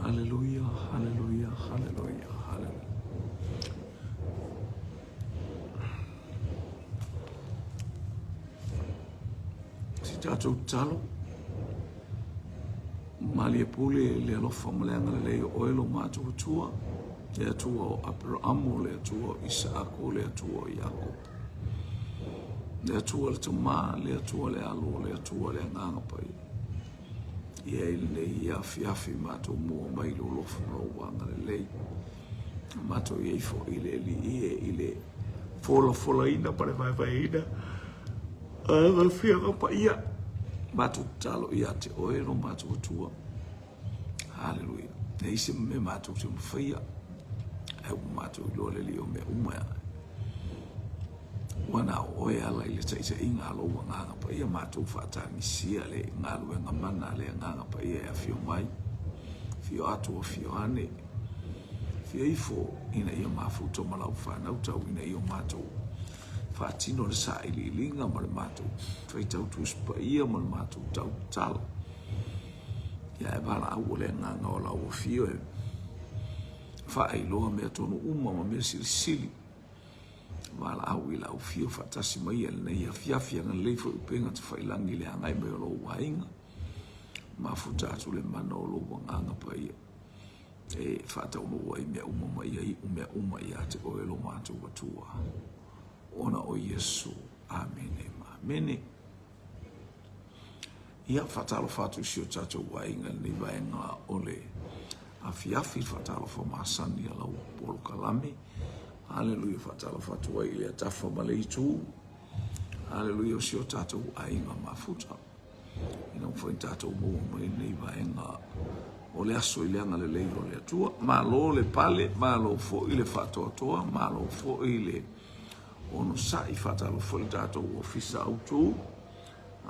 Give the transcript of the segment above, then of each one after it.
Haleluia, haleluia, haleluia, haleluia. Si tatou tatalo, malie pule le alofa ma le agalelei o oe lo matou Atua, le Atua o Aperamo, le Atua o Isaako, le Atua o Iakopo. Le Atua le Tama, le Atua le Alo, le Atua le Agaga Paia. Ia i lenei afiafi matou mua mai i lou alofa ma lou agalelei. Matou i ai foi i le Alii e i le folafolaina ma le vaevaeina o Afioga Paia. Matou tatalo ia te Oe lo matou Atua. Haleluia. Leai se mea matou te mafaia, ae ua matou iloa le Alii o mea uma e Ua na o oe ala i le taitaiga a lou Agaga Paia matou faatagisia le galuega mana a le Agaga Paia e afio mai, afio atu afio ane, afio ifo ina ia mafuta ma lau fanau tau ina ia matou faatino le sailiiliga ma le matou faitau Tusi Paia ma le matou tau tatalo. Ia e valaau o le agaga o lau afio e faailoa mea tonu uma ma mea silisili. Valaau i lau afio faatasi mai ia lenei afiafi agalelei foi upega tafailagi i le agai mai o lou aiga. Mafuta atu le mana o lou agaga paia e faataunuu ai mea uma ma ia iu mea uma ia te oe lo matou Atua. Ona o Iesu. Amene ma amene. Ia, faatalofa atu i si o tatou aiga i lenei vaega o le afiafi, faatalofa masani a lau polokalame. Haleluia, faatalofa atu ai i le atafa ma le itu. Haleluia, o si o tatou aiga mafuta. Ina ua foi tatou maua mai lenei vaega o le aso i le agalelei o le Atua. Malo le pale, malo foi le faatoatoa, malo foi le onosai. Faatalofa foi i le tatou ofisa autu.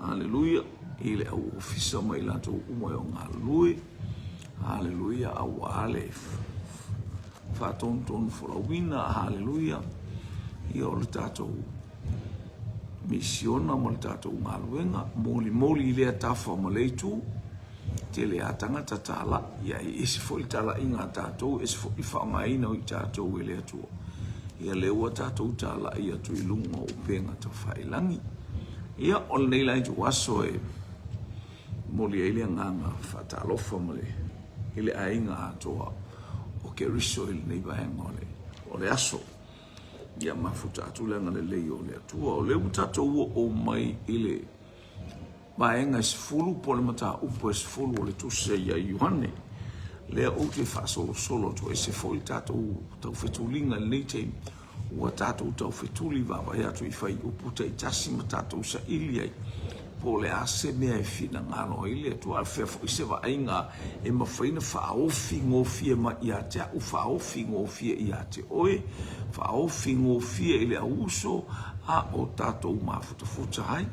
Aleluia i le au ofisa ma i latou uma e o galulue. Aleluia auā le faatonutonu folauina. Aleluia ia o le tatou misiona ma le tatou galuega molimoli i lea tafa ma le itu. Tele a tagata talai, ia e ese foi le talaiga a tatou, ese foi le faaaogaina o i tatou e le Atua. Ia lea ua tatou talai atu i luga o upega tafailagi. Ia, o lenei la ituaso e momoli ai le agaga faatalofa ma le i le aiga atoa o Keriso i lenei vaega o le, o le aso. Ia mafuta atu le agalelei o le Atua. O lea ua tatou oo mai i le Vaega e 10 po o le mataupu e 10 o le Tusi ia Ioane, lea ou te faasolosolo atu ai. Ese foi le tatou taufetuliga i lenei taimi, ua tatou taufetuli vaavaai atu i fuaiupu taitasi ma tatou saili ai po o le a se mea e finagalo ai le Atua. A o fea foi se vaaiga e mafai ona faaofi gofie mai ia te au, faaofi gofie ia te oe, faaofi gofie i le au uso a o tatou mafutafuta ai.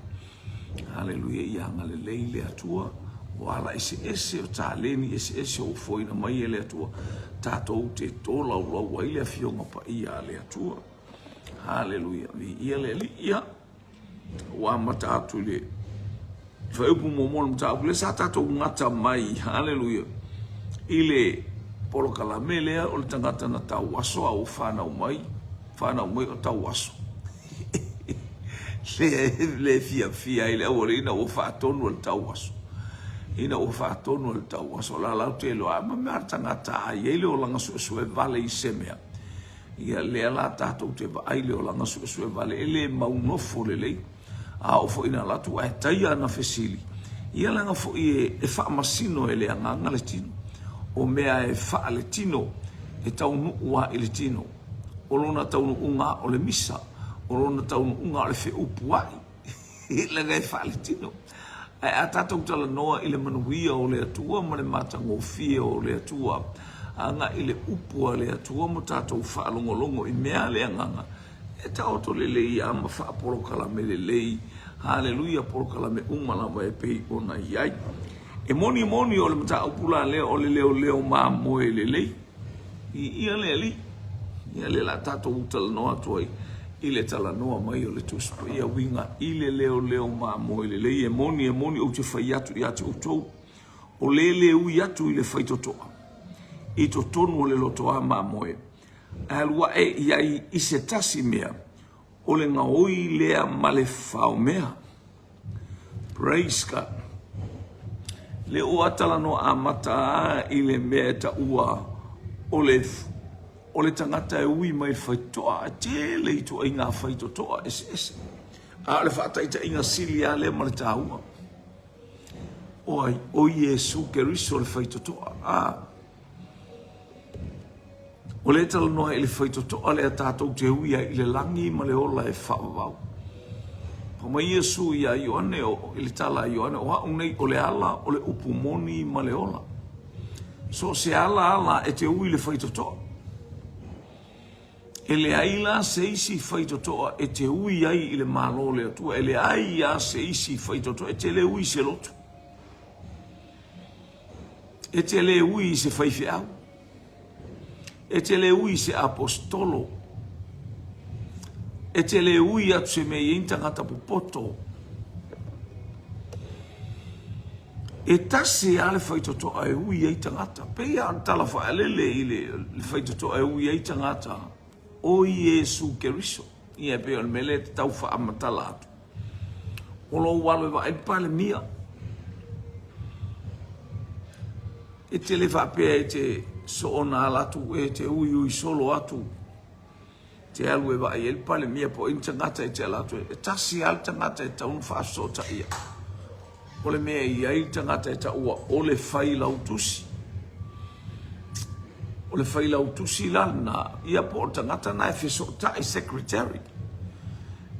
Haleluia, ia agalelei le Atua. O ala eseese, o taleni eseese ua foina mai e le Atua, tatou te tolaulau ai le Afioga Paia a le Atua. Haleluia, viia le Alii. Ia, ua amata atu i le fuaiupu muamua o le mataupu lea sa tatou gata mai, haleluia, i le polokalame lea o le tagata na tauaso a ua fanau mai, fanau mai o tauaso. Le, le fiafia ai le aualii ina ua faatonu e le tauaso. Ina ua faatonu e le tauaso, la lau te iloa, a ma mea le tagata a i ai le olaga suesue vale i se mea. Ia lea la tatou te vaai le olaga suesue vale e le mau nofo lelei. A oo foi ina alu atu ae taia ana fesili, ia leaga foi e, e faamasino e le agaga le tino. O mea e faaletino, e taunuu lava i le tino. O lona taunuuga o le misa, o lona taunuuga o le feupuai, leaga e faaletino. Ae a tatou talanoa i le manuia o le Atua ma le matagofie o le Atua, agai i le upu a le Atua ma tatou faalogologo i mea a le agaga, e taoto lelei lava ma faapolokalame lelei, haleluia, polokalame uma lava e pei ona i ai. E moni moni o le mataupu la lea o le leoleo mamoe lelei. Viia le Alii. Ia lea la tatou talanoa atu ai i le talanoa mai o le Tusi Paia uiga i le leoleo mamoe lelei. E moni, e moni ou te fai atu ia te outou, o le le ui atu i le faitotoa. i totonu o le lotoa mamoe, ae alu ae i ai i se tasi mea, o le gaoi lea ma le faomea. Praise God. Le ua talanoa amata a i le mea e taua o le o le tagata e ui mai le faitotoa, e tele ituaiga faitotoa eseese. A o le faataitaiga sili lava lea ma le taua. O ai? O Iesu Keriso le faitotoa. A. O lea e talanoa i le faitotoa lea tatou te ui ai i le lagi ma le ola e faavavau. Fai mai Iesu iā Ioane, i le tala a Ioane, o au nei o le ala, o le upu moni ma le ola. So o se ala ala e te ui i le faitotoa. E leai la se isi faitotoa e te ui ai i le Malo o le Atua, e leai lava se isi faitotoa e te le ui i se lotu. E te le ui i se faifeau. E te le ui i se aposetolo. E te le ui atu se mea e i ai ni tagata popoto. E tasi lava le faitotoa e ui ai tagata. Pei lava o le tala faalele i le faitotoa e ui ai tagata, o Iesu Keriso. Ia e pei o le mea lea e tau faamatala atu. O lou alo e vaai le Palemia. E te le faapea e te soona ala atu, e te uiui solo atu, te alu e vaai ai le Palemia po o ai ni tagata e te ala atu ai. E tasi lava le tagata e tatau ona faafesootaia. O le mea e i ai le tagata e taua o le failautusi. O le failautusi la lena, ia po o le tagata lena e fesootai, secretary.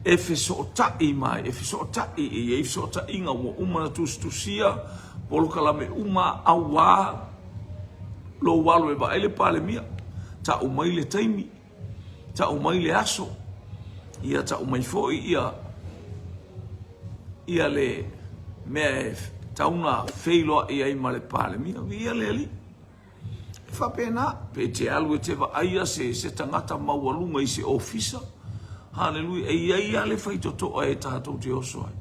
E fesootai mai, e fesootai, e i ai fesootaiga ua uma ona tusitusia, polokalame uma auā lou alo e vaai le Palemia, tau mai le taimi, tau mai le aso, ia tau mai foi ia ia le mea e tatau ona feiloai ai ma le Palemia. Viia le Alii. E faapena, pe te alu e te vaaia se, se tagata maualuga i se ofisa, haleluia, e i ai lava le faitotoa e tatou te oso ai.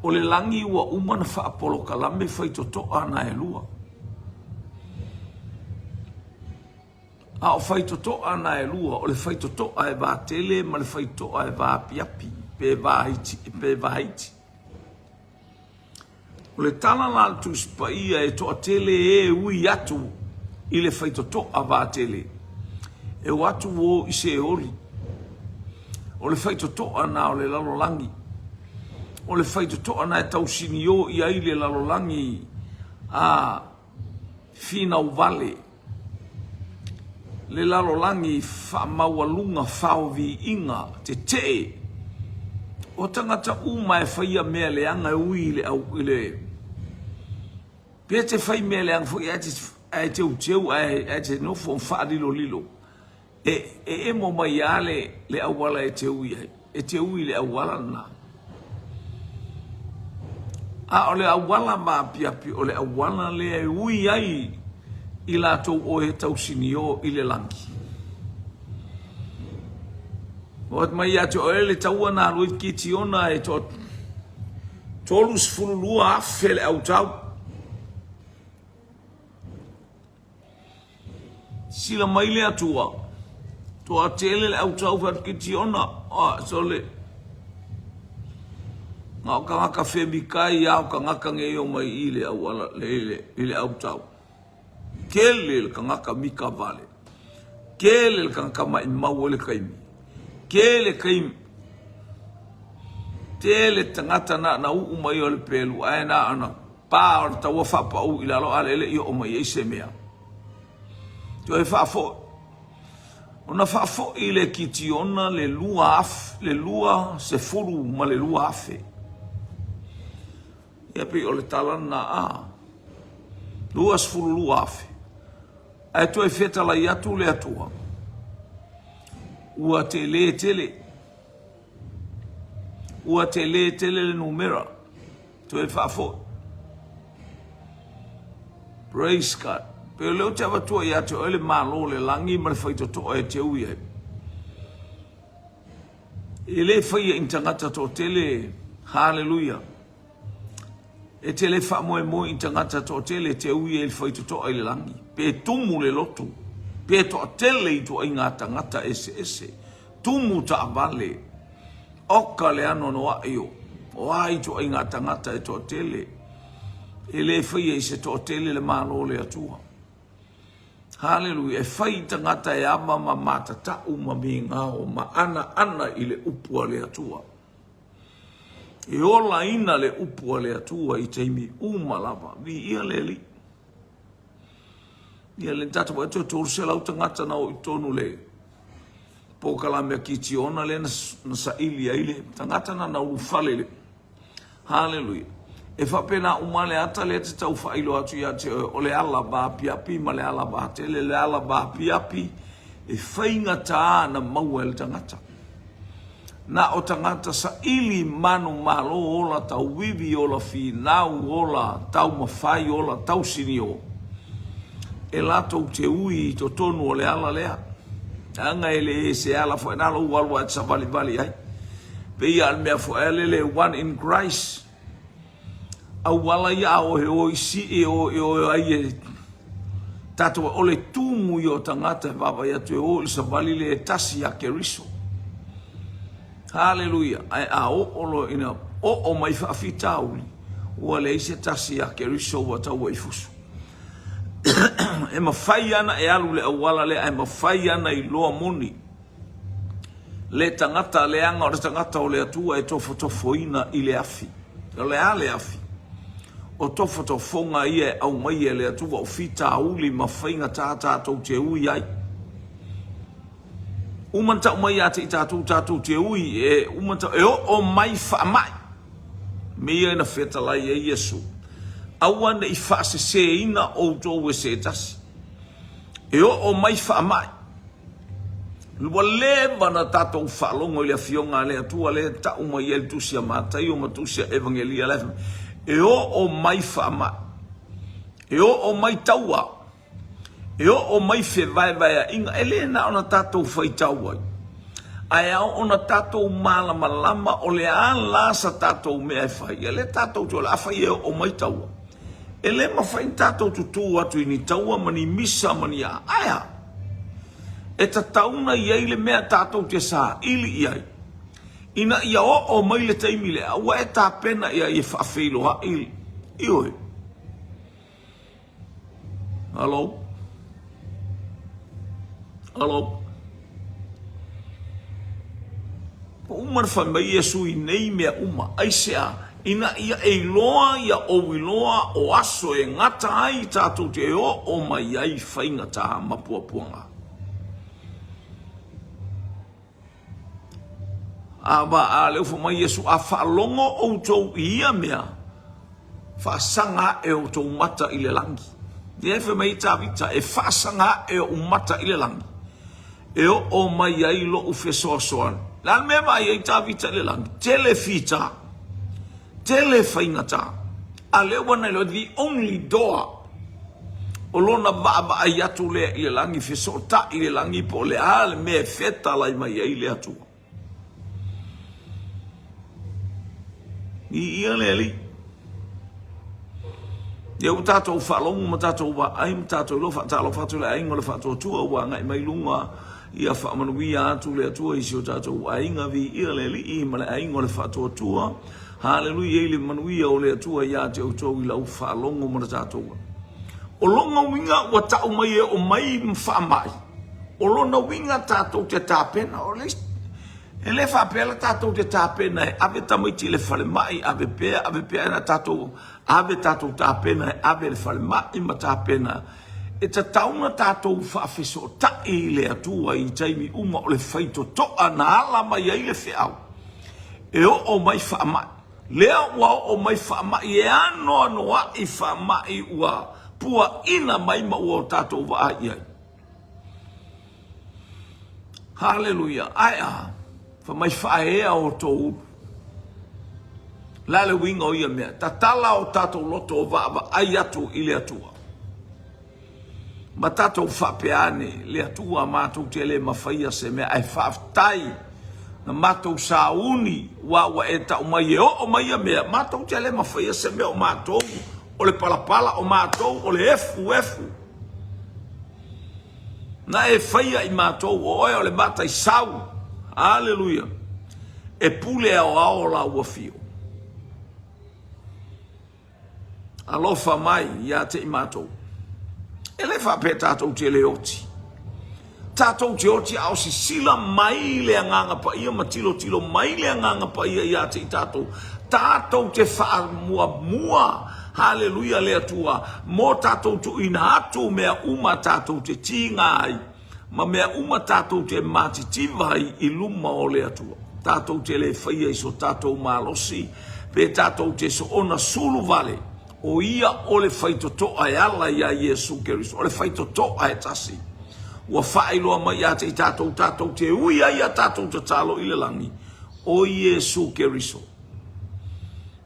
O le lagi ua uma ona faapolokalame faitotoa na e lua. A o faitotoa na e lua, o le faitotoa e vatele ma le faitotoa e vaapiapi, pe vaiti, pe vaiti. O le tala la a le Tusi Paia e toatele e ui atu i le faitotoa vatele, e o atu o i Seoli. O le faitotoa na o le lalolagi. O le faitotoa na e tausinio i ai le lalolagi a finau vale. Le lalolagi faamaualuga faoviiga tetee o tagata uma e faia mea leaga e ui i le au i le pe te fai mea leaga foi ae te ae teuteu ae ae te nofo faalilolilo E, e emo mai lava le, le auala e te ui ai. E te ui i le auala lena. A o le auala maapiapi, o le auala lea e ui ai i latou o e tausinio i le lagi. O atu mai ia te oe le taua na alu ai Kitiona e toa 32,000 le autau. Sila mai le Atua, toatele le au tau fai atu Kitiona, a sole. Na o tagata femikai a o tagata nei o mai i le auala le i le i le au tau. Tele le tagata mika vale. Tele le tagata maimau ai le taimi. Tele taimi. Tele tagata na na uu mai o le pelu ae na ona Pa o le taua faapau i lalo a lea e le i oo mai ai se mea. Toe faafoi. Ona faafoi le Kitiona le 22,000. Ia pei o le tala lena a. 22,000. Ae toe fetalai atu le Atua. Ua tele tele. Ua tele tele le numera. Toe faafoi. Praise God. Pe o lea ou te avatua ia te oe le Malo o le lagi ma le faitotoa e te ui ai. E le faia i ni tagata toatele. Hallelujah. E te le faamoemoe i tagata toatele e te ui ai le faitotoa i le lagi, pe tumu le lotu, pe toatele ituaiga tagata eseese, tumu taavale, oka le anoanoai o o a ituaiga tagata e toatele, e le faia i se toatele le Malo o le Atua. Haleluia! E fai i tagata e ava ma matatau ma migao ma anaana i le upu a le Atua. E olaina le upu a le Atua i taimi uma lava. Viia le Alii. Ia le tatou vaai atu e 300 tagata na o i totonu le polokalame a Kitiona lea na saili ai le tagata na na ulufale le Haleluia. E faapena uma le ata lea te tau faailoa atu ia te oe, o le ala vaapiapi ma le ala vaatele, le ala vaapiapi e faigata na maua e le tagata. Na o tagata saili manumalo ola tauivi ola finau ola taumafai ola tausinio e latou te ui i totonu o le ala lea. Leaga e le se ala foi na lou alu a e te savalivali ai. Pei a le mea foi a lele one in Christ. Auala ia a oe o i sii o e o ai e tatou o le tumu ia o tagata e vaavaai atu e o i le savali lea e tasi ia Keriso. Haleluia! Ae a oo loa ina oo mai faafitauli, ua leai se tasi ia Keriso ua taua i fusu. E mafai ana e alu le auala lea ae mafai ana iloa moni le tagata leaga o le tagata o le Atua e tofotofoina i le afi. O le a le afi? O tofotofoga ia e aumaia e le Atua o fitauli ma faigata tatou te ui ai. Uma na tau mai ia te i tatou, tatou te ui, e uma na tau, e oo mai faamai. Me ia na fetalai ai Iesu. Aua ne i faaseseina outou e se tasi. E oo mai faamai. Ua leva na tatou faalogo i le Afioga a le Atua lea e tau mai ai le Tusi a Mataio ma Tusi a Evagelia la e fai mai, e oo mai faamai, e oo mai taua, e oo mai fevaevaeaiga, e le na ona tatou faitau ai, ae ao ona tatou malamalama o le a la sa tatou mea e fai. Ia lea tatou te o le a fai e oo mai taua. E le mafai ona tatou tutū atu i ni taua ma ni misa ma ni a. Ae a? E tatau ona i ai le mea tatou te saili i ai, ina ia oo mai le taimi lea, ua e tapena i ai e faafeiloai. Ioe. Hello? Hello? Ua uma ona fai mai Iesu i nei mea uma, aisea? Ina ia e iloa ia ou iloa o aso e gata ai tatou te oo mai ai faigata ma puapuaga. A va a lea ua fai mai Iesu, a faalogo outou i ia mea, faasaga ae outou mata i le lagi. Lea e fai mai ai Tavita, e faasaga ae ou mata i le lagi, e oo mai ai loʻu fesoasoani. O le a le mea e vaai ai Tavita i le lagi? Tele fita, tele faigata. A lea ua na iloa, the only door, o lona vaavaai atu lea i le lagi, fesootai i le lagi po o le a le mea e fetalai mai ai le Atua. Viia le Alii. Ia ua tatou faalogo ma tatou vaai ma tatou iloa faatalofa atu i le aiga o le faatuatua ua agai mai luga ia faamanuia atu le Atua i si o tatou aiga viia le Alii ma le aiga o le faatuatua. Haleluia i le manuia o le Atua ia te outou i lau faalogo ma le tatou. O lona uiga ua tau mai e oo mai faamai. O lona uiga tatou te tapena. O le E le faapea la tatou te tapena e ave tamaiti i le falemai, ave pea, ave pea, na tatou ave tatou tapena e ave i le falemai ma tapena. E tatau ona tatou faafesootai i le Atua i taimi uma o le faitotoa na ala mai ai le feau e oo mai faamai. Lea ua oo mai faamai e anoanoai faamai ua puaina mai ma ua o tatou vaai i ai. Haleluia! Ae a? Fai mai faaea outou ulu. O le a le uiga o ia mea? Tatala o tatou loto o vaavaai atu i le Atua. Ma tatou faapea ane, le Atua matou te le mafaia se mea, ae faafetai. Na matou sauni, aua ua e tau mai e oo mai ia mea, matou te le mafaia se mea o matou, o le palapala o matou, o le efuefu. Na e faia i matou, o oe o le mataisau. Aleluia. E pule aoao lau afio. Alofa mai ia te i matou. E le faapea tatou te le oti. Tatou te oti a o sisila mai le Agaga Paia ma tilotilo mai le Agaga Paia ia te i tatou. Tatou te faamuamua, haleluia le Atua, mo tatou tuuina atu mea uma tatou te tiga ai ma mea uma tatou te matitiva ai i luma o le Atua. Tatou te le faia i so tatou malosi, pe tatou te soona sulu vale, o ia o le faitotoa e ala iā Iesu Keriso, o le faitotoa e tasi. Ua faailoa mai ia te i tatou, tatou te ui ai a tatou tatalo i le lagi, o Iesu Keriso.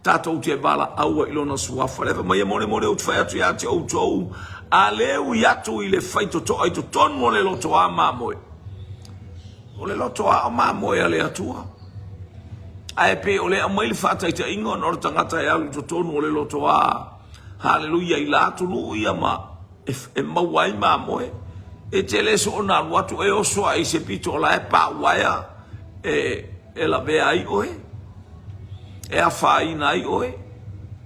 Tatou te valaau ai i lona suafa. Lea fai mai e molemole ou te fai atu ia te outou, a le ui atu i le faitotoa i totonu o le lotoa mamoe. O le lotoa o mamoe a le Atua. Ae pei o lea aumai le faataitaiga ona o le tagata e alu i totonu o le lotoa, haleluia, i la atunuu ia ma e maua ai mamoe. E te le soona alu atu e oso ae i se pito o la e pau aea e lavea ai oe, e afaina ai oe,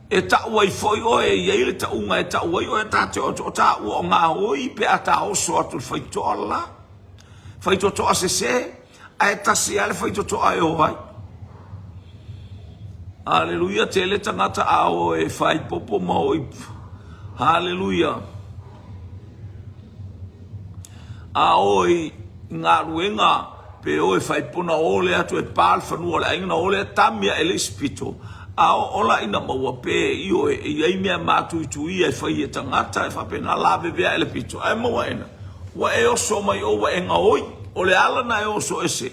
e tau ai foi oe, e i ai le tauga e tau ai oe, ta te o taua o gaoi pe a ta oso atu i le faitotoa le la. Faitotoa sese, ae tasi lava le faitotoa e o ai. Aleluia, tele tagata a o e faaipopo ma o i. Haleluia. A o i galuega pe o e faipona o le atu e pa le fanua o le aiga na o lea tami ae le isi pito a o ola ina maua pe ioe e i ai mea matuituia e fai e tagata e faapena lavevea ae le pito ae maua ena Ua e oso mai o ua e gaoi, o le ala na e oso ese.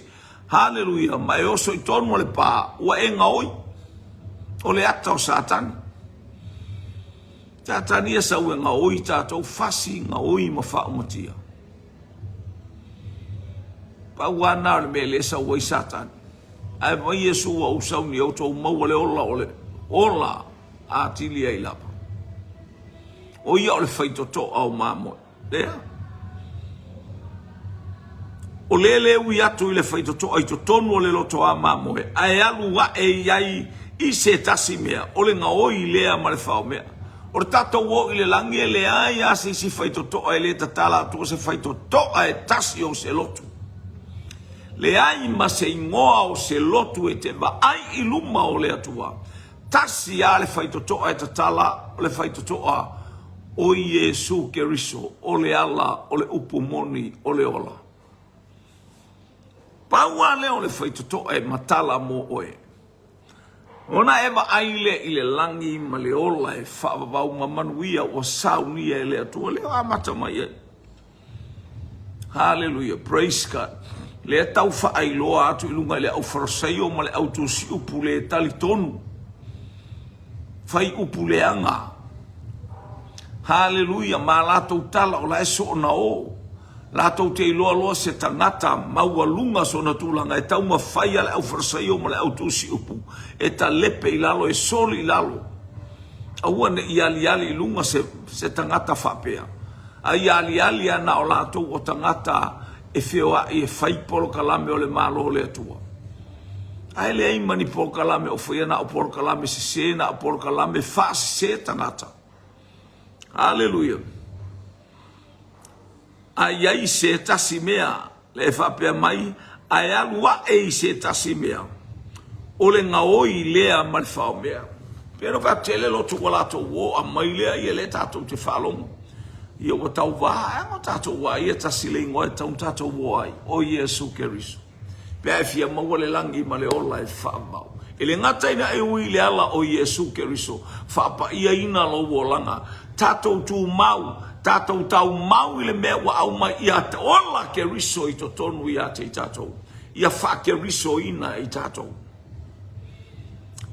Haleluia, ma e oso i tonu o le pā, ua e gaoi. O le ata o Satani. Satani e sau e gaoi tatou fasi, gaoi ma faaumatia. Pau lava na o le mea lea e sau ai Satani. Ae fai mai Iesu ua ou sauni e outou maua le ola o le ola atili ai lava. O ia o le faitotoa o mamoe. Lea. O le le ui atu i le faitotoa i totonu o le lotoa mamoe, ae alu ae i ai i se tasi mea, o le gaoi lea ma le faomea. O le tatou o i le lagi e leai lava se isi faitotoa e le tatala atua se faitotoa e tasi o se lotu. Leai ma se igoa o se lotu e te vaai i luma o le Atua. Tasi lava le faitotoa e tatala, o le faitotoa o Iesu Keriso, o le ala, o le upu moni, o le ola. Pau lava lea o le faitotoa e matala mo oe. Ona e vaai lea i le lagi ma le ola e faavavau ma manuia ua saunia e le Atua, lea ua amata mai ai. Haleluia, praise God. Lea tau faailoa atu i luga i le au Farasaio ma le au tusi upu le talitonu. Fai upu leaga. Haleluia, ma latou tala o la e soona o. Latou te iloa loa se tagata maualuga sona tulaga e taumafai a le au Farasaio ma le au tusi upu e talepe i lalo, e soli i lalo. Aua ne i aliali i luga se, se tagata faapea. A ia aliali a na o latou o tagata e feoai e fai polokalame o le Malo o le Atua. Ae leai ma ni polokalame o faia na o polokalame sese, na o polokalame faasese tagata. Aleluia. A i ai se tasi mea le e faapea mai, ae alu ae i se tasi mea, o le gaoi lea ma le faomea. Pei ona fai atu, tele loto ua latou o aumai lea, ia lea tatou te faalogo. Ia ua tauva, ae a tatou o ia tasi le igoa e tatau ona tatou o ai, o Iesu Keriso. Pe a e fia maua le lagi ma le ola e faavavau. E le gata ina e ui i le ala o Iesu Keriso, faapaiaina lou olaga. Tatou tumau, tatou taumau i le mea ua aumai ia ola Keriso i totonu ia te i tatou. Ia faakerisoina i tatou.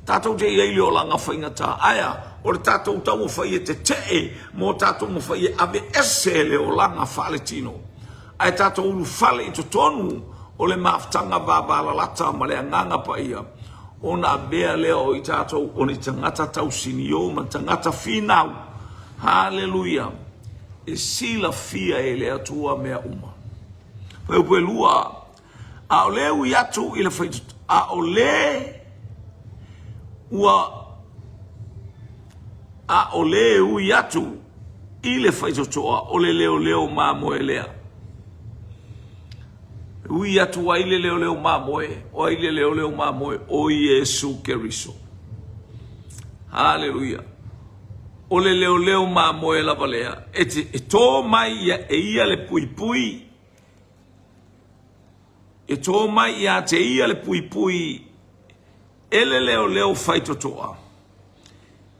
Tatou te i ai le olaga faigata. Ae a? O le tatou taumafai e tetee mo tatou mafai e aveese le olaga faaletino. Ae tatou ulufale i totonu O le mafutaga vavalalata ma le Agaga Paia, ona avea lea o i tatou o ni tagata tausinio ma tagata finau. Haleluia! E silafia e le Atua mea uma. Fuaiupu 2, Aole ui atu i le fai, aole ua aole ui atu i le faitotoa o le leoleo mamoe lea. Ui atu ai le leoleo mamoe, o ai le leoleo mamoe? O Iesu Keriso. Haleluia. O le leoleo mamoe lava lea, e, te, e tō mai ia, e ia le puipui, e tō mai ia te ia le puipui e le leoleo faitotoa.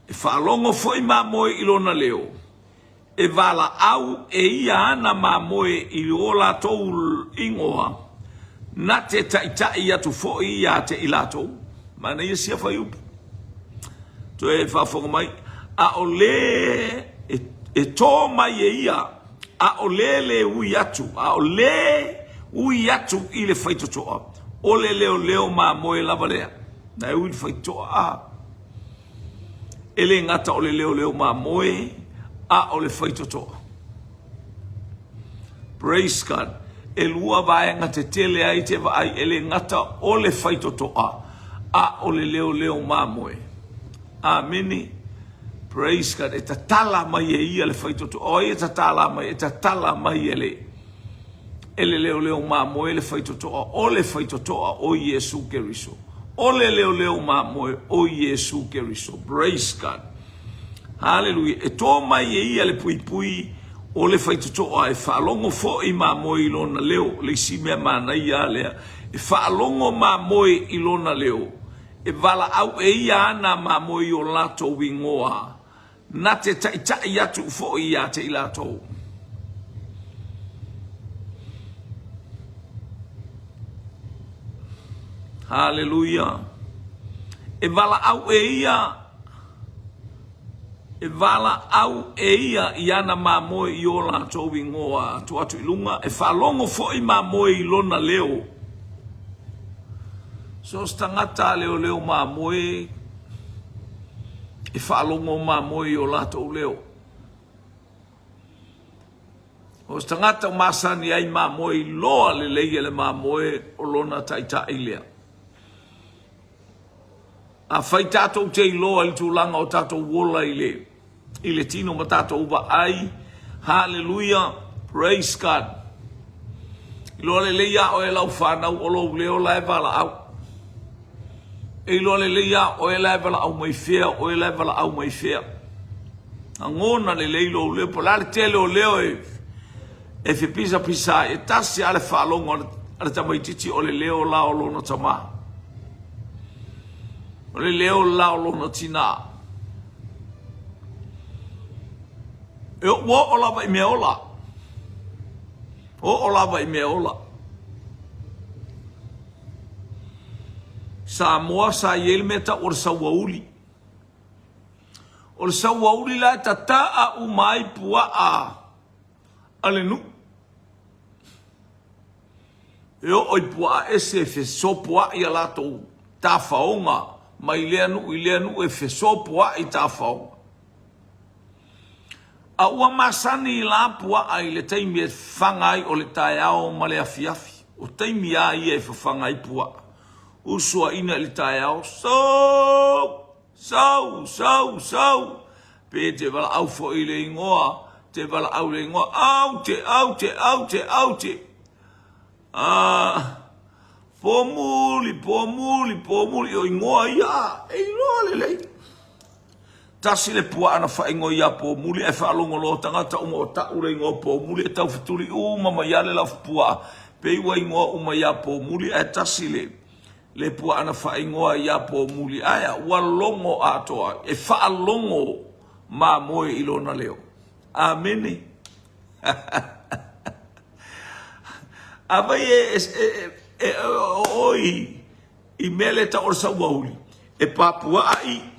E faalogo foi mamoe i lona leo, E valaau e ia ana mamoe i o latou ingoa, na te taitai atu foi ia te i latou. Manaia sia fuaiupu. Toe faafofoga mai, ʻaʻole e tō mai e ia, ʻaʻole le ui atu, ʻaʻole ui atu i le faitotoa, o le leoleo mamoe lava lea. Na e ui i le faitotoa, a. E le gata o le leoleo mamoe, a o le faitotoa. Praise God. E lua vaega tetele ai te vaai, e le gata o le faitotoa, a o le leoleo mamoe. Amene. Praise God. E tatala mai e ia le faitotoa. O ai e tatala mai? E tatala mai e le e le leoleo mamoe le faitotoa, o le faitotoa o Iesu Keriso. O le leoleo mamoe o Iesu Keriso. Praise God. Haleluia. E tō mai e ia le puipui o le faitotoa e faalogo foi mamoe i lona leo. Le isi mea manaia lea. E faalogo mamoe i lona leo. E valaau e ia ana mamoe i o latou ingoa. Na te taitai atu foi ia te i latou. Haleluia. E valaau e ia, e valaau e ia i ana mamoe i o latou ingoa atu atu i luga, e faalogo foi mamoe i lona leo. So se tagata leoleo mamoe, e faalogo mamoe i o latou leo. O se tagata o masani ai mamoe iloa lelei e le mamoe o lona taitai lea. Afai tatou te iloa i le tulaga o tatou ola i le i le tino ma tatou vaai, haleluia, praise God. Iloa lelei iā oe lau fanau o lou leo la e valaau. E iloa lelei iā oe la e valaau mai fea, oe la e valaau mai fea. Lagona lelei lou leo, po o le a le tele o leo e, e fepisapisa ai, e tasi lava le faalogo a le tamaitiiti o le leo la o lona tamā. O le leo la o lona tinā. E ua oo lava i mea ola. Oo lava i mea ola. Samoa sa i ai le mea tau o le sauauli. O le sauauli la e tataa uma ai puaa a le nuu. E oo i puaa ese e fesopoai a latou tafaoga mai lea nuu i lea nuu e fesopoai tafaoga. A ua masani la puaa i le taimi e faga ai o le taeao ma le afiafi. O taimi a ia e fafaga ai puaa. Usuaina i le taeao, Sou! Sou! Sou! Sou! Pe te valaau foi i le ingoa, te valaau i le ingoa, Aute! Aute! Aute! Aute! Ah, Pōmuli! Pōmuli! Pōmuli! O ingoa ia, e iloa lelei. Tasi le puaa na faaigoa ia Pōmuli ae faalogo loa tagata uma o ta'u le igoa o Pōmuli e taufetuli uma mai a le lafu puaa pei ua igoa uma ia Pōmuli ae tasi le le puaa na faaigoa ia Pōmuli ae a ua logo atoa e faalogo mamoe i lona leo. Amene. Afai e, e, e, e, o i, i mea le tau o le sauauli, e papuaa i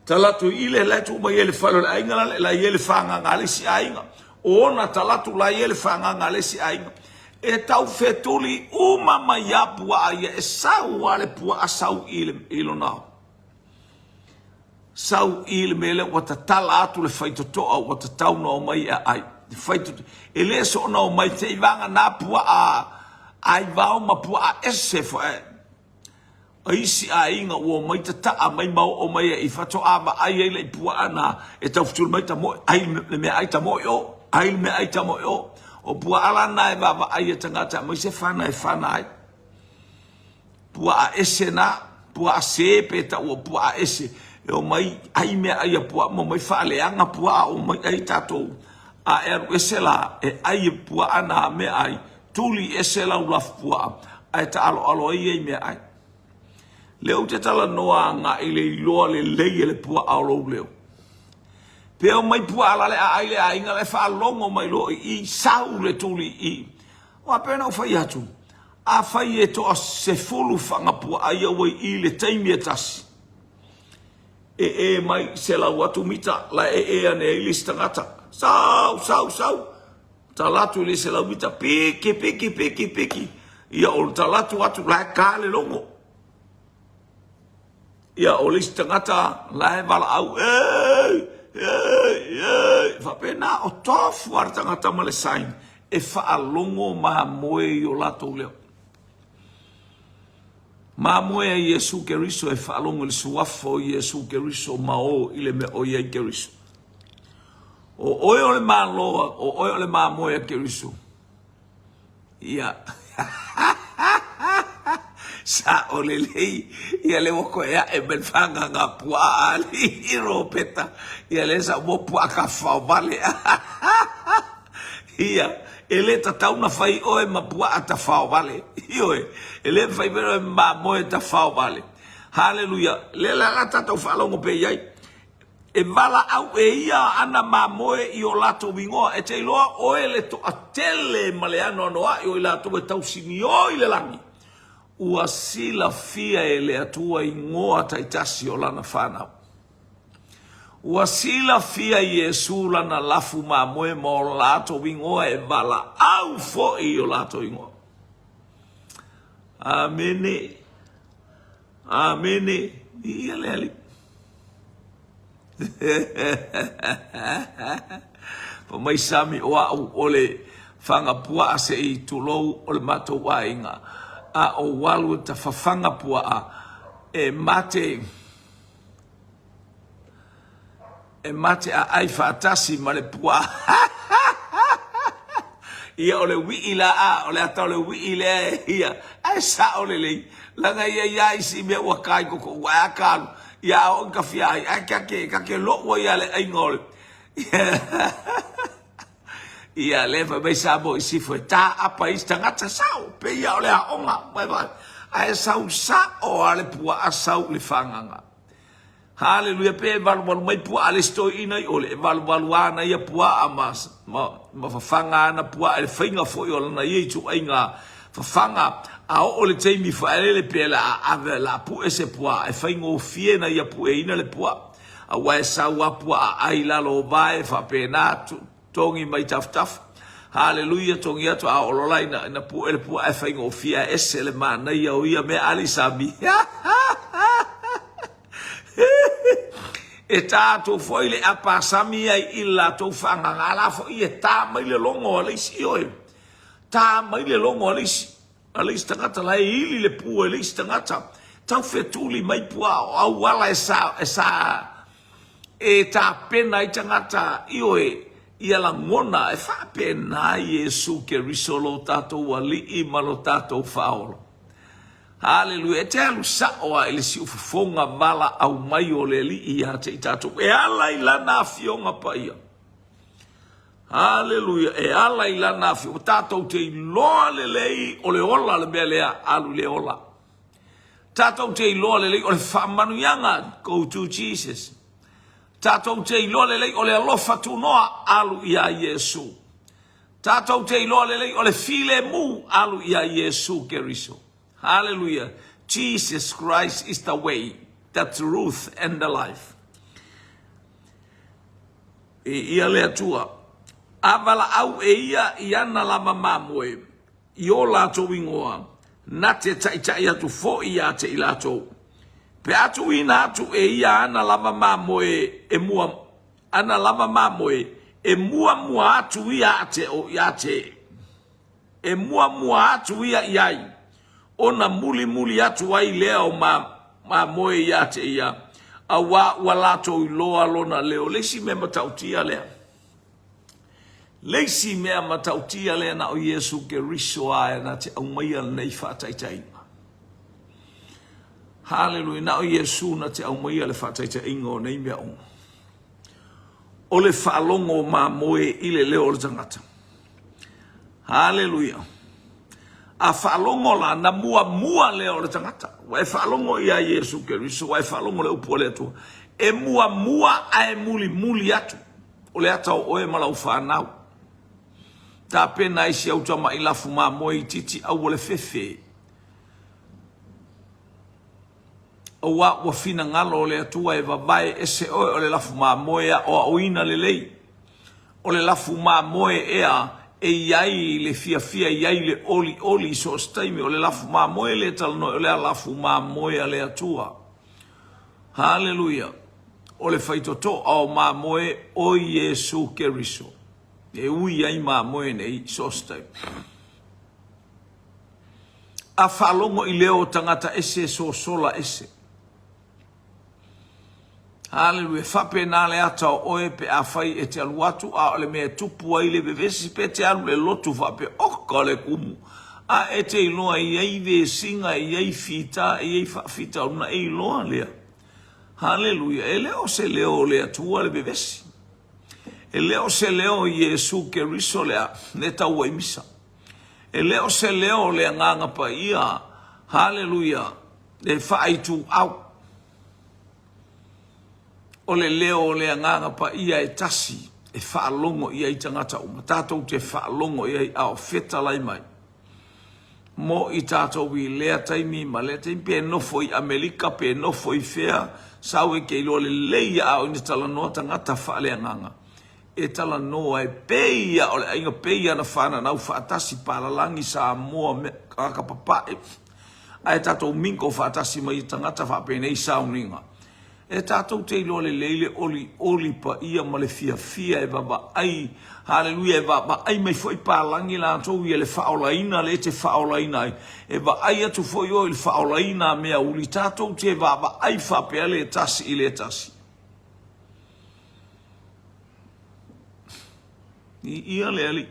Talatu i le la e tuu mai ai le fale o le aiga la, la i ai le fagaga a le isi aiga. O ona talatu la i ai le fagaga a le isi aiga. E tau fetuli uma mai lava puaa ia, e sau lava le puaa sau i le, i lona sau i le mea lea ua tatala atu le faitotoa ua tatau ona omai e aai. Faitotoa. E le soona omai se i vagana puaa aivao ma puaa ese foi. O isi aiga ua omai tataa mai ma oo mai ai faatoa vaai ai le puaa na e taufetuli mai tamoe ai le meaai tamoe o ai le meaai tamoe o. O puaa la na e vaavaai e tagata aemaise fana e fana ai. Puaa ese na, puaa se pe taua puaa ese e omai ai meaai a puaa ma omai faaleaga puaa omai ai tatou a e alu ese la e ai e puaa na meaai Tuli ese lau lafupuaa ae taaloalo ai ia i meaai. Lea ou te talanoa agai i le iloa lelei e le puaa o lou leo. Pe omai puaa la le aai le aiga la e faalogo mai loa i i, sau le tuli i i. Aua pei ona ou fai atu, afai e toa-10 faga puaa ia ua i i i le taimi e tasi, e e mai 100 atu mita la e e ane ai le isi tagata, sau, sau, sau. Tala atu i le 100 mita, piki, piki, piki, piki. Ia, o le tala atu atu, la e ka le logo. Ia, o le isi tagata, la e valaau, ei, ei, ei. Faapena, o tofu a le tagata ma le sign e faalogo mamoe i o latou leo. Mamoe a Iesu Keriso e faalogo i le suafa o Iesu Keriso ma o i le mea o i ai Keriso. O oe o le Malo, o oe o le mamoe a Keriso. Ia. Sao lelei. Ia le ua koe ae mai le whanganga puaa a le Ropeta. Ia le sa mo puaa ka whaovale. Ia, e le tatau na fai oe ma puaa ta whaovale. Ioe, e le fai mai oe ma mamoe ta whaovale. Haleluia. Le la la tatou faalogo pe iai. E valaau e ia ana mamoe i o latou igoa, e te iloa oe le toatele ma le anoanoai o i latou e tausiniō i le lagi, ua silafia e le Atua igoa taitasi o lana fanau. Ua silafia Iesū lana lafu mamoe ma o latou igoa e valaau foi i o latou igoa. Amene. Amene. Viia le Alii. Fai mai Sami o au o le faga puaa se i tulou o le matou aiga, a o alu e ta fafaga puaa e mate e mate aai faatasi ma le puaa. Ia o le wii la a, o le ata o le wii lea e ia, ae sao lelei, laga ia ia isi mea ua kai koko ua a kalu, ia a o ka fia ai, ae kake, kake lo'ua ia le aiga o le, ia le fai mai sa mo i sifo e tā apa isi tagata sao, pe ia o le aoga, mai vai, ae sau sao a le puaa sau i le fagaga. Haleluia pe e valuvalu mai puaa le isi toeaina i ole e valuvalu ana ia puaa ma, ma, ma fafaga ana puaa i le faiga foi o lana ia ituaiga fafaga a oo le taimi faaelele pe la a ave la pue se puaa e faigofie na ia pueina le puaa aua e sau a puaa ai lalo o vae faapena Togi mai tafatafa. Haleluia, togi atu a oo loa la ina, ina pue le puaa e faigofie ae ese le manaia o ia mea ali sami. E tā atu foi le apasami ia i le latou faagaga la foi e tā mai le logo a le isi oe. Tā mai le logo a le isi. A le isi tagata la e ili le pua i le isi tagata. Tau fetuli mai pua o auala e sa, e sa, e tapena ai tagata, ioe, ia lagona e faapena Iesu Keriso lo tatou Alii ma lo tatou Faaola. Haleluia. E te alu sao a i le siufofoga valaau mai o le Alii ia te i tatou e ala i lana afioga paia. Haleluia. E ala i lana afioga. Tatou te iloa lelei o le ola le mea lea, alu i le ola. Tatou te iloa lelei o le faamanuiaga, go to Jesus. Tatou te iloa lelei o le alofa tunoa, alu ia Iesu. Tatou te iloa lelei o le filemu, alu ia Iesu Keriso. Hallelujah. Jesus Christ is the way, the truth and the life. E ia le Atua. A valaau e ia i ana lava mamoe. i o latou igoa, na te taʻitaʻi atu foi ia te i latou. Pe a tuuina atu e ia ana lava mamoe e mua ana lava mamoe e muamua atu ia te o ia te e muamua atu ia i ai, ona mulimuli atu ai lea o mamoe ia te ia, auā ua latou iloa lona leo. Le isi mea matautia lea. Le isi mea matautia lea na o Iesu Keriso a e na te aumaia lenei faataitaiga. Haleluia, na o Iesu na te aumaia le faataitaiga o nei mea uma. O le faalogo mamoe i le leo o le tagata. Haleluia. A faalogo la, na muamua lea o le tagata. Ua e faalogo ia Iesu Keriso, ua e faalogo le upu a le Atua. E muamua ae mulimuli atu. O le ata o oe ma lau fanau. Tapena ai si au tamaʻi lafu mamoe itiiti aua le fefe. Auā ua finagalo o le Atua e vavae ese oe o le lafu mamoe aoaoina lelei. O le lafu mamoe ea e i ai le fiafia i ai le olioli i so o se taimi. O le lafu mamoe lea e talanoa o le lafu mamoe a le Atua. Haleluia! O le faitotoa o mamoe o Iesu Keriso. E ui ai mamoe nei i so o se taimi. A faalogo i leo o tagata ese e sosola ese. Haleluia! Faapena le ata o oe pe afai e te alu atu a o le mea e tupu ai le vevesi pe te alu le lotu faapea, oka le kumu! A e te iloa e i ai vesiga, e i ai fita, e i ai faafitauli ona e iloa lea. Haleluia! E le o se leo o le Atua le vevesi. E le o se leo o Iesu Keriso lea, le tauaimisa. E le o se leo o le Agaga Paia, haleluia, le faaituau. O le leo o le Agaga Paia e tasi e faalogo i ai tagata uma. Tatou te faalogo i ai a o fetalai mai mo i tatou i lea taimi ma lea taimi, pe nofo i Amerika, pe nofo i fea, sau e ke iloa lelei a o ina talanoa tagata faaleagaga. E talanoa e pei ia o le aiga, pei ia na fananau faatasi, palalagi, Samoa, mea, tagata papae, ae tatou mingle faatasi ma ia tagata faapenei sauniga. E tatou te iloa lelei le olioli paia ma le fiafia e vavaai, haleluia, e vaavaai mai foi palagi latou ia le faaolaina lea e te faaolaina ai. E vaai atu foi oe i le faaolaina a mea uli, tatou te vaavaai faapea le tasi i le tasi. Viia le Alii.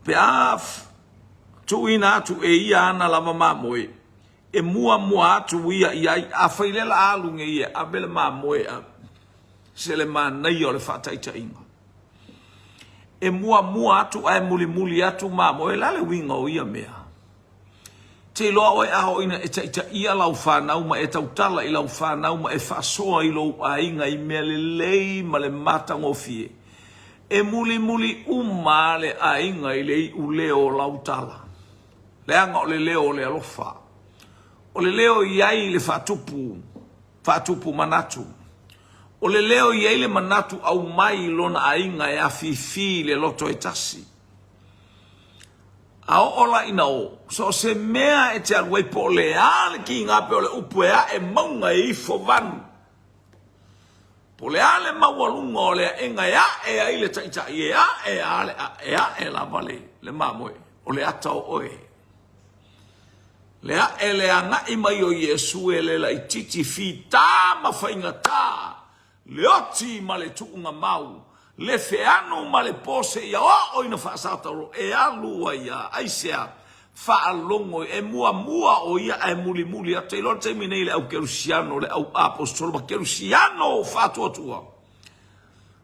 Pe a tuuina atu e ia ana lava mamoe, e muamua atu ia i ai. Afai lea la alu nei e ave le mamoe e ave, se le manaia o le faataitaiga. E muamua atu ae mulimuli atu mamoe, o le a le uiga o ia mea? Te iloa oe a oo ina e taitaia lau fanau ma e tautala i lau fanau ma e faasoa i lou aiga i mea lelei ma le matagofie, e mulimuli uma le aiga i le iuleo o lau tala. Leaga o le leo o le alofa. O le leo i ai le faatupu, faatupu manatu. O le leo i ai le manatu aumai i lona aiga e afifi i le loto e tasi. A oo la ina o, so o se mea e te alu ai po o le a le kiga pe o le upu e ae mauga e ifo vanu, po o le a le maualuga o le aega e ae ai le taitai, e ae a le ae, e ae lava le, le mamoe, o le ata o oe. Le ae le agai mai o Iesu e le laititi fita ma faigata le oti ma le tuuga mau, le feanu ma le po seia oo ina faasatauro, e alu ai a, aisea? Faalogo, e muamua o ia ae mulimuli atu. Te iloa le taimi nei le au kerisiano, le au aposetolo ma kerisiano faatuatua.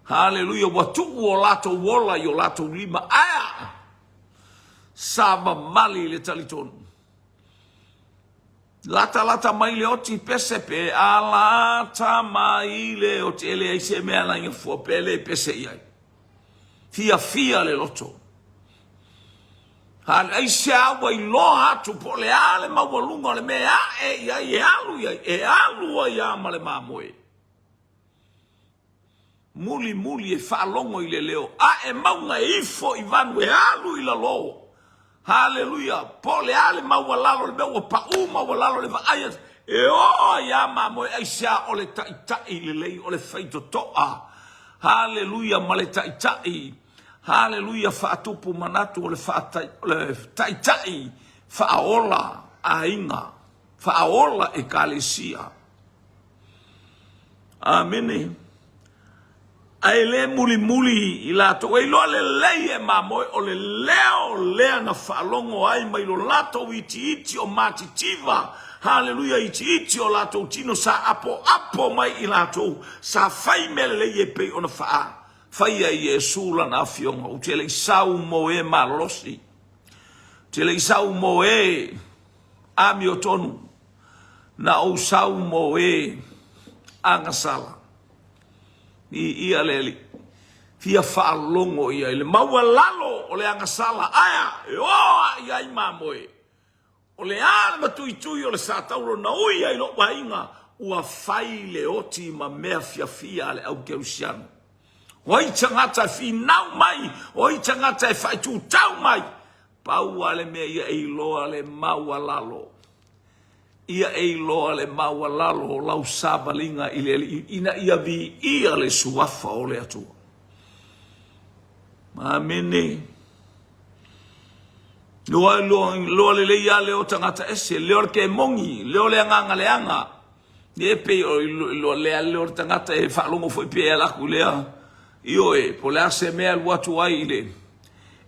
Haleluia, ua tuu o latou ola i o latou lima, ae a? Savavali i le talitonu. Latalata mai le oti pese pe a lata mai le oti e leai se mea na ia fua pe le pese i ai. Fiafia le loto. A leai se a ua iloa atu po o le a le maualuga o le mea e ae i ai, e alu i ai, e alu ai lava ma le mamoe. Mulimuli e faalogo i le leo, ae mauga e ifo i vanu e alu i lalo. Haleluia! Po o le a le maualalo o le mea ua pau maualalo le vaai atu, e oo ai lava mamoe aisea o le taitai lelei, o le faitotoa. Haleluia! Ma le taitai, haleluia, faatupu manatu o le, o le taitai faaola aiga, faaola ekalesia. Amene. Ae le mulimuli i latou e iloa lelei e mamoe o le leo lea na faalogo ai mai lo latou itiiti o matitiva, haleluia, itiiti o latou tino sa apoapo mai i latou, sa fai mea lelei e pei ona faa faia e Iesu lana afioga. Ou te le i sau mo e malolosi, ou te le i sau mo e amiotonu, na ou sau mo e agasala. Viia le Alii. Fia faalogo ia i le maualalo o le agasala. Aea, e o a i ai mamoe. O le a le matuitui o le satauro na ui ai lou aiga, ua fai le oti ma mea fiafia a le au kerisiano. O ai tagata e finau mai, o ai tagata e faaitutau mai, pau lava le mea ia e iloa le maualalo. Ia e iloa le maualalo o lau savaliga i le Alii ina ia viia le Suafa o le Atua. Amene. Loa, loa, loa lelei lava leo tagata ese, leo le kemogi, leo le agaga leaga. E pei o loa lea leo le tagata e faalogo foi pe ala atu lea. Ioe, po o le a se mea alu atu ai i le...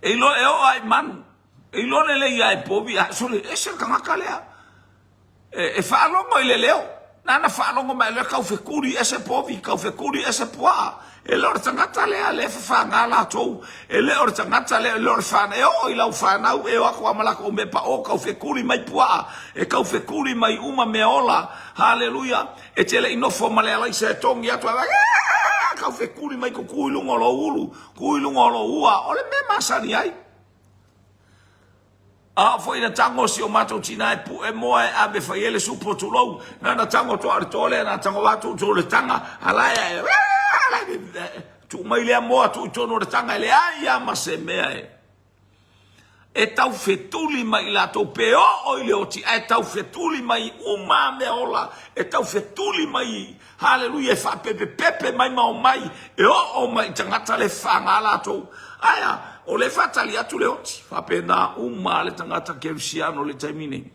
E iloa e oo lava i manu. E iloa lelei lava e povi a sole ese le tagata lea. E, e faalogo i le leo. Nana faalogo mai lea kau fekuli ese povi, kau fekuli ese puaa. E le o le tagata lea le fafaga latou. E le o le tagata lea, e le o le whanau. E oo i lau whanau, e o atu a ma latou mea pa o kau fekuli mai puaa. E kau fekuli mai uma mea ola. Haleluia. E te le i nofo ma le alaisa e togi atu. Kau fekuli mai kuku i lunga o lou ulu, ku i lunga o lou ua. O le mea masani ai. A oo foi ina tago si o matou tina e pue moa e ave fai ai le supo tulou, na na tago toa o le toa lea na tago atu tuu le taga, a la e tuu mai lea moa tuu i totonu o le taga e leai lava ma se mea e e tau fetuli mai i latou pe oo i le oti ae tau fetuli mai uma mea ola e tau fetuli mai Haleluia, e faapepepepe mai ma omai, e oo mai i tagata le faga latou. Aea, o le faatali atu le oti. Faapena uma le tagata kerisiano le taimi nei.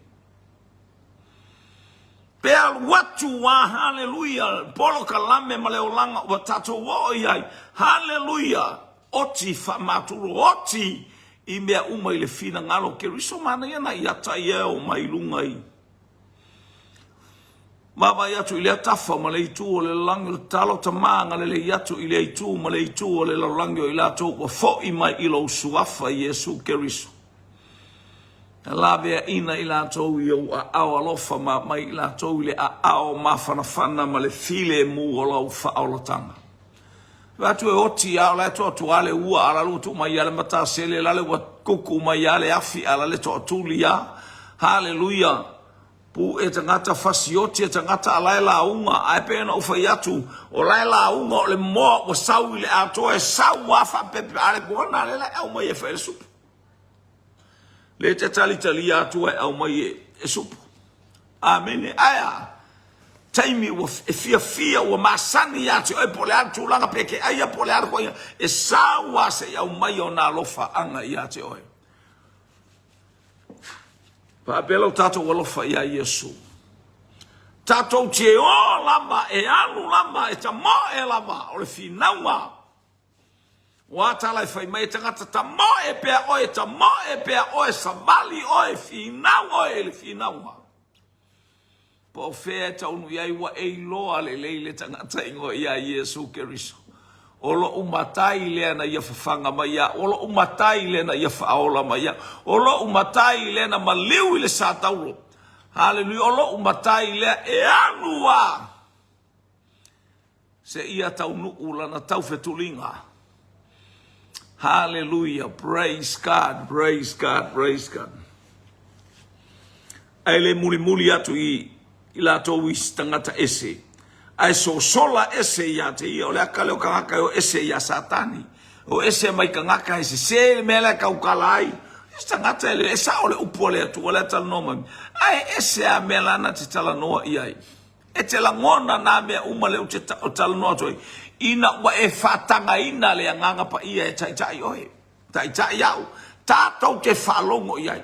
Pe alu atu a, haleluia, polokalame ma le olaga ua tatou oo i ai. Haleluia, oti faamaturo, oti i mea uma i le finagalo o Keriso. Manaia nai ata ia e oo mai i luga i Vaavaai atu i lea tafa ma le itu o le lalolagi o le tatalo, Tama, agalelei atu i lea itu ma le itu o le lalolagi o i latou ua foi mai i lou Suafa Iesu Keriso. Na laveaina i latou i ou aao alofa ma aumai i latou i le aao mafanafana ma le filemu o lau faaolataga. Vaai atu e oti a o la e toatua le ua, a la ua tuu mai ia le matasele, la le ua kuku mai ia le afi, a la le toatuli a. Haleluia! Pue tagata, fasioti e tagata a la e lauga, ae pei ona ou fai atu, o la e lauga o le moa ua sau i le atoa, e sau a faapepe, a le moana lea la e aumai e fai le supu. Le te talitalia atu e aumai e, e supu. Amene. Ae a? Taimi ua e fiafia ua masani ia te oe po o le a le tulaga pe ke aia po o le a le koia, e sau a se i aumai ona alofaaga ia te oe. Faapea lo tatou alofa iā Iesu. Tatou te o lava, e alu lava, e tamoe lava, o le finauga. Ua tala e fai mai e tagata tamoe pea oe, tamoe pea oe, savali oe, finau oe i le finauga. Po o fea e taunu i ai ua e iloa lelei le tagata ingoa iā Iesu Keriso. O loʻu matai lea na ia fafaga mai iaʻu, o loʻu matai lea na ia faaola mai iaʻu, o loʻu matai lea na maliu i le satauro. Haleluia, o loʻu matai lea e alu a seia taunuu lana taufetuliga. Haleluia, praise God, praise God, praise God. Ae le mulimuli atu i, i latou i tagata ese. Ae sosola ese ia te ia, o le aka lea o tagata e o ese ia Satani. O ese mai tagata e sese le mea lea e tautala ai. Se tagata e le, e sao le upu a le Atua lea e talanoa mai. Ae ese a mea lana te talanoa i ai. E te lagona nā mea uma lea ou te talanoa atu ai, ina ua e faatagaina le Agaga Paia e taitai oe, taitai au, tatou te faalogo i ai.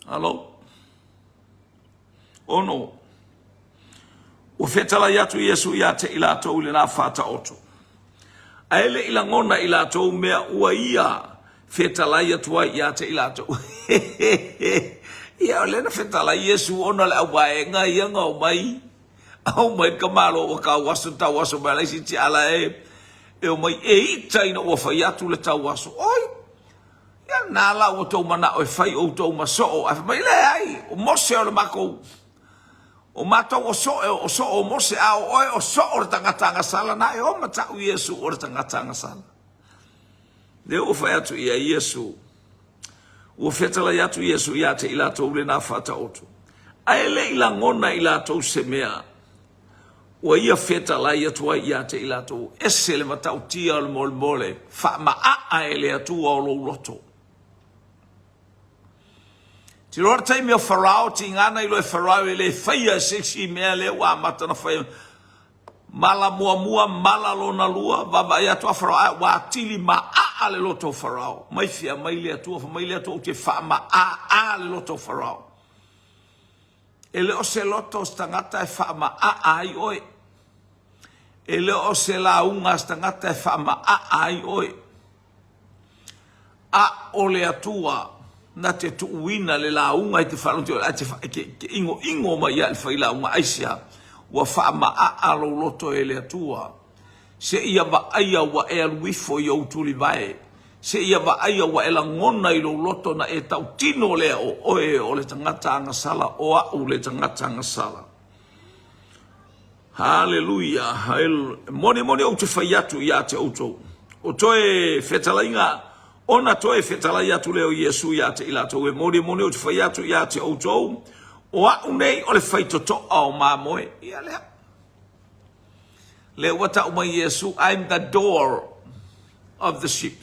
Alo. Ono. Ua fetalai atu Iesu ia te i latou i lena faataoto. Ae le i lagona i latou mea ua ia fetalai atu ai ia te i latou. Ia, o lea na fetalai Iesu ona o le auvaega ia na omai, omai le tamaloa ua tauaso, tauaso mai ala isi tiala e, e omai e ita ina ua fai atu le tauaso. Oi! Ia lena la ua tou manao e fai outou ma soo, ae fai mai, leai, o Mose o le matou O matou o soo, o soo o Mose, a o oe o soo le tagata agasala, na e oma ta'u Iesu o le tagata agasala. Lea ua fai atu ia Iesu, ua fetalai atu Iesu ia te i latou lena faataoto. Ae le i lagona i latou se mea ua ia fetalai atu ai ia te i latou, ese le matautia o le molemole faamaaa e le Atua o lou loto. Tilo le taimi o Farao, tigana i loe Farao e le faia e se isi mea lea ua amata na fai. Mala muamua, mala lona lua, vaavaai atu a Farao, ae ua atili maaa le loto o Farao. Mai fia mai le Atua, fai mai le Atua, ou te faamaaa le loto o Farao. E le o se loto o se tagata e faamaaa ai oe. E le o se lauga a se tagata e faamaaa ai oe. A o le Atua na te tuuina le lauga i te faalogo ae te, te, te inoino mai ia i le failauga. Aisea? Ua faamaaa lou loto e le Atua seia vaaia ua e alu ifo i ou tulivae, seia vaaia ua e lagona i lou loto na e tautino lea o oe o le tagata agasala, o au le tagata agasala. Haleluia! Moni moni ou te fai atu ia te outou, o toe fetalaiga, ona toe fetalai atu lea o Iesu ia te i latou, e moni moni ou te fai atu ia te outou, o a'u nei o le faitotoa o mamoe. Ia lea. Lea ua tau mai Iesu, I'm the door of the sheep.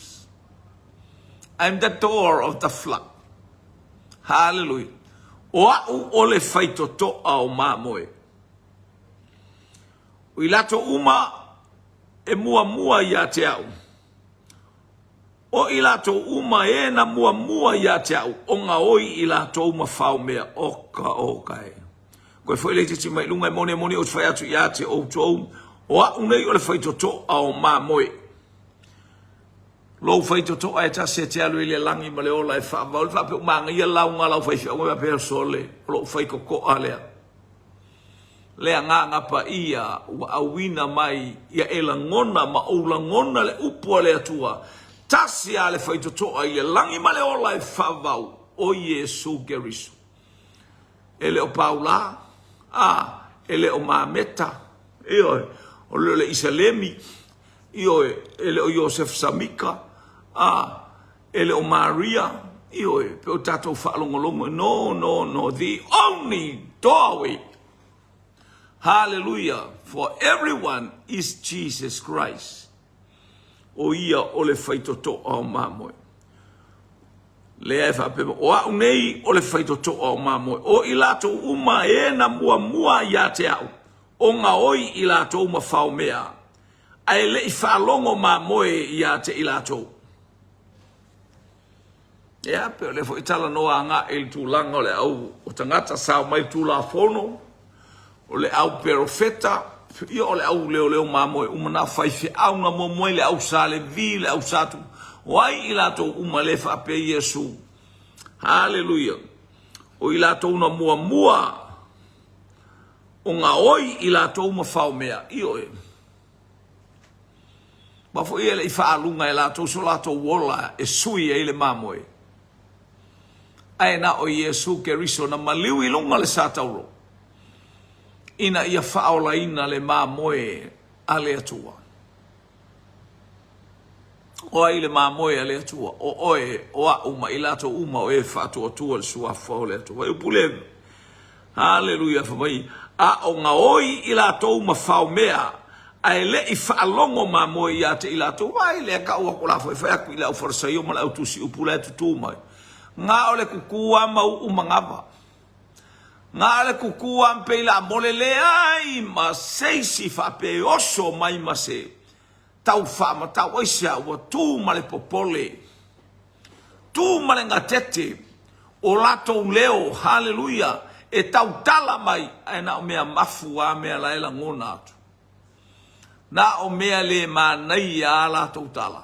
I'm the door of the flock. Haleluia. O a'u o le faitotoa o mamoe. O i latou uma e muamua ia te au. O i latou uma e na muamua ia te au, o gaoi i latou ma fao mea. Oka, oka e. Koe foi le titi mai lunga e moni e moni ou te fai atu ia te outou, o a'u nei o le faitotoa o mamoe. Lou faitotoa e tasi e te alu i le lagi ma le ola e faavavau le faapea ua manaia le lauga a lau faifeau e faapea sole o lou faitotoa lea. Le Agaga Paia ua auina mai ia e lagona ma ou lagona le upu a le Atua, tasi a le faitotoa i le lagi ma le ola e faavavau, o Iesu Keriso. E le o Paula, a, e le o Mameta, ioe, o le o le Isalemi, ioe, e le o Iosefa Samika, a, e le o Maria, ioe, pe o tatou faalogologo, no, no, no, the only doorway, hallelujah, for everyone is Jesus Christ. O ia o le faitotoa o mamoe. Lea e faapea, o a'u nei o le faitotoa o mamoe, o i latou uma e na muamua ia te a'u, o gaoi i latou ma fao mea, ae le i faalogo mamoe ia te i latou. Ia, pei o lea foi talanoa agai i le tulaga o le au o tagata sao mai le Tulafono, o le au perofeta, ia o le au leoleo mamoe uma na faifeau na muamua i le au Sa Levi, le au Sa Tu, o ai i latou uma lea e faapea Iesu. Haleluia. O i latou na muamua o gaoi i latou ma fao mea. Ioe. Aua foi e le i faaaluga e latou so latou ola e sui ai le mamoe. Ae na o Iesu Keriso na maliu i luga le satauro ina ia faaolaina le mamoe a le Atua. O ai le mamoe a le Atua? O oe, o a'u ma i latou uma o e faatuatua le Suafa o le Atua. Upu le Haleluia, fai mai. A o gaoi i latou ma faomea, ae le i faalogo mamoe ia te i latou, Vaai lea ka ua ko la foi fai atu i le au Farisaio ma le au tusi upu la e tutū mai. Na o le tutū a ma uu manava. Na o le tutū a pei la mole leai ma seisi faapea e oso mai ma se tau faamatau aisea ua tu ma le popole. Tu ma le gatete o latou leo, haleluia, e tautala mai, ae na o mea mafu a mea la e lagona atu. Na o mea le manaia a latou tala.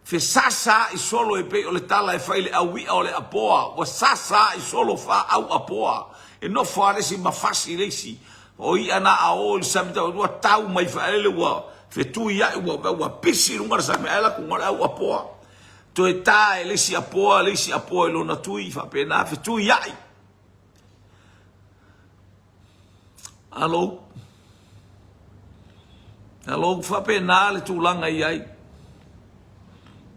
Fesasaai solo e pei o le tala e fai i le au i'a o le apoa, ua sasaai solo faaau apoa. E nofo lava le isi ma fasi i le isi. O i'a na a o i le sami tau ua tau mai faaeleele ua fetuiai ua ua pisi i luga o le sami ae alu atu na o le au apoa. Toe ta e le isi apoa le isi apoa i lona tui faapena fetuiai. Alo. Alo, faapena le tulaga i ai.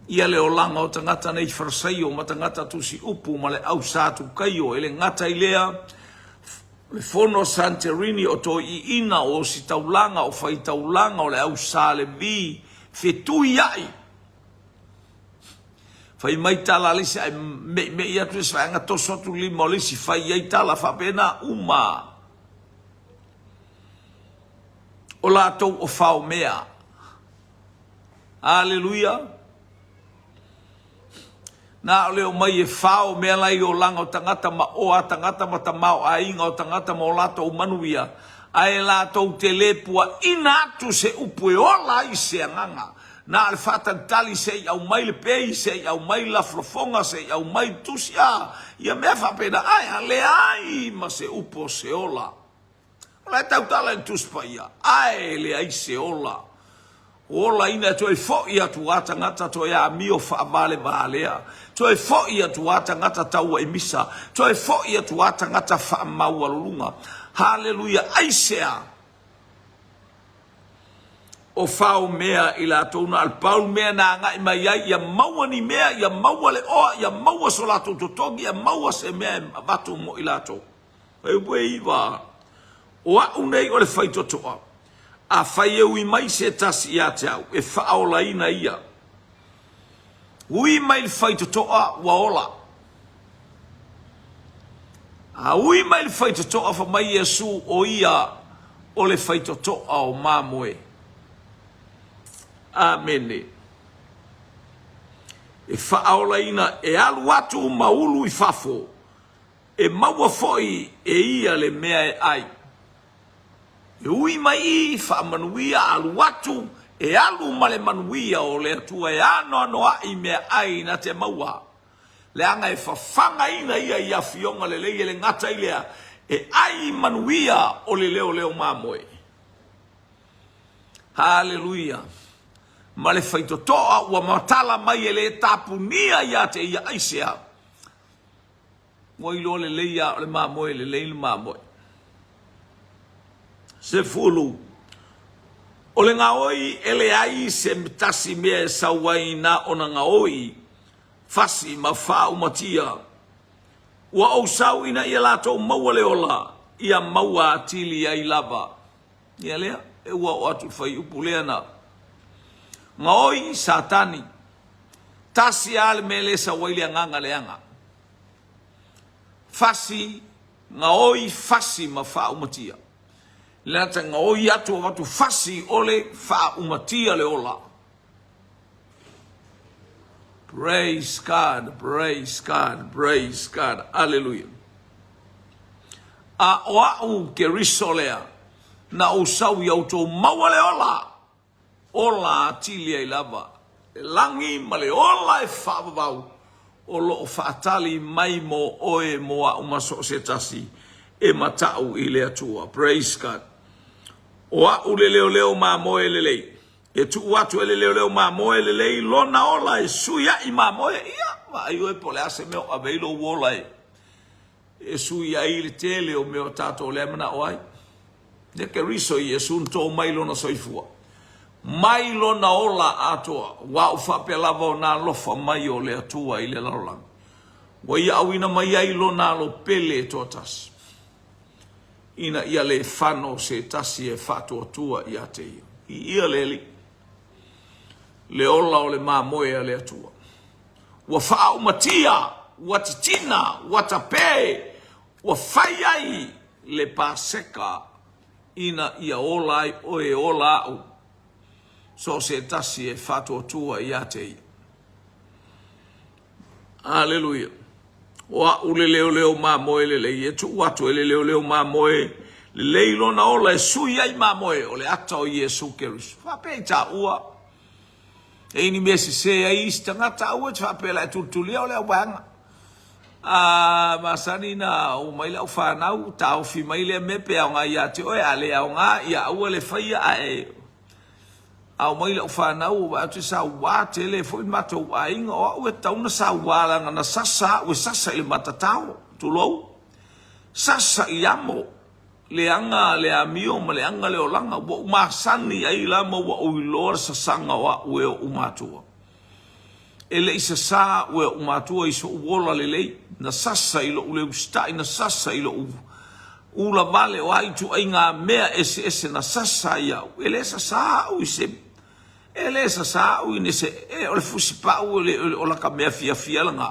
Ia le olaga o tagata nei Farisaio ma tagata tusi upu ma le au Satukaio e le gata i lea, o le fono Santerini o toiina o ositaulaga o faitaulaga o le au Salevi fetuiai. Fai mai tala a le isi ae meimei atu le isi vaega toso atu le lima o le isi fai i ai tala faapena uma. O latou o faomea. Aleluia. Na o le omai e fao mea la i olaga o tagata ma oa tagata ma tamaoaiga o tagata ma o latou manuia, ae latou te le puaina atu se upu e ola ai se agaga. Na o le faatalitali se i aumai le pei, se i aumai le lafolafoga, se i aumai le tusi, a ia mea faapena, ae a leai ma se upu o se ola. O la e tautala i le Tusi Paia, ae leai se ola. O olaina e toe foi atu a tagata toe amio faavalevalea, toe foi atu a tagata tauaimisa, toe foi atu a tagata faamaualuluga. Haleluia! Aisea? O fao mea i latou na o le pau le mea na agai mai ai ia maua ni mea, ia maua le oa, ia maua so latou totogi, ia maua se mea e avatu mo i latou. 9, O a'u nei o le faitotoa, afai e ui mai se tasi ia te au, e faaolaina ia. Ui mai le faitotoa, ua ola. A ui mai le faitotoa, fai mai Iesu, o ia o le faitotoa o mamoe. Amene. E faaolaina, e alu atu ma ulu i fafo. E maua foi e ia le mea e ai. E ui mai i faamanuia alu atu e alu ma le manuia o le Atua e anoanoai meaai na te maua. Leaga e fafagaina ia i afioga lelei e le gata i lea, e ai manuia o le leoleo mamoe. Haleluia! Ma le faitotoa ua matala mai e le tapunia ia te ia aisea? Ua iloa lelei lava o le mamoe lelei le mamoe. 10. O le gaoi e leai se tasi mea e sau ai na ona gaoi, fasi ma faaumatia. Ua ou sau ina ia latou maua le ola, ia maua atili ai lava. Ia lea, e ua oo atu i le fuaiupu lea na gaoi Satani. Tasi lava le mea lea e sau ai le agaga leaga. Fasi, gaoi, fasi ma faaumatia. Le ata gaoi atu avatu fasi o le faaumatia le ola. Praise God, praise God, praise God. Hallelujah. A o a'u Keriso lea, na ou sau ia outou maua le ola, ola atili ai lava le lagi ma le ola e faavavau o lo o faatali mai mo oe mo a'u ma so o se tasi e mata'u i le Atua. Praise God. O a'u le leoleo mamoe lelei. E tuu atu e le leoleo mamoe lelei lona ola e sui a'i mamoe. Ia, vaai oe po o le a se mea o ave ai lou ola e e sui ai le tele o mea o tatou lea e manao ai. Le Keriso Iesu na tō mai lona soifua, mai lona ola atoa, ua ou faapea lava o na alofa mai o le Atua i le lalolagi, ua ia auina mai ai lona alo pele e toatasi. ina ia le fano se tasi e faatuatua ia te ia. Viia le Alii, le ola o le mamoe a le Atua. Ua faaaumatia, ua titina, ua tape, ua fai ai le Paseka ina ia ola ai oe, ola au, so o se tasi e faatuatua ia te ia. Aleluia. O a'u le leoleo mamoe lelei, e tuu atu e le leoleo mamoe lelei lona ola e sui ai mamoe, o le ata o Iesu Keriso. Faapea i taua, e i ni mea sese ai isi tagata, aua e te faapea la e tulitulia o le auvaega. A masani na o mai lau fanau, taofi mai lea mea pe aoga ia te oe, a le aoga, ia aua le faia, ae A omai lau fanau ua vaai atu e saua tele foi le matou aiga, o au e tatau ona saua leaga na sasa au e sasa i le matatao, tulou, sasa i amo, leaga le amio ma leaga le olaga. Ua ou masani ai la ma ua ou iloa le sasaga o au e oʻu matua. E le i sasā au e oʻu matua i soʻu ola lelei, na sasa i loʻu le usitai, na sasa i loʻu ula vale, o a ituaiga mea eseese na sasa ai au. E le sasā au i se, e le sasā au i se, e, o le fusipau o le, o laka mea fiafia lena.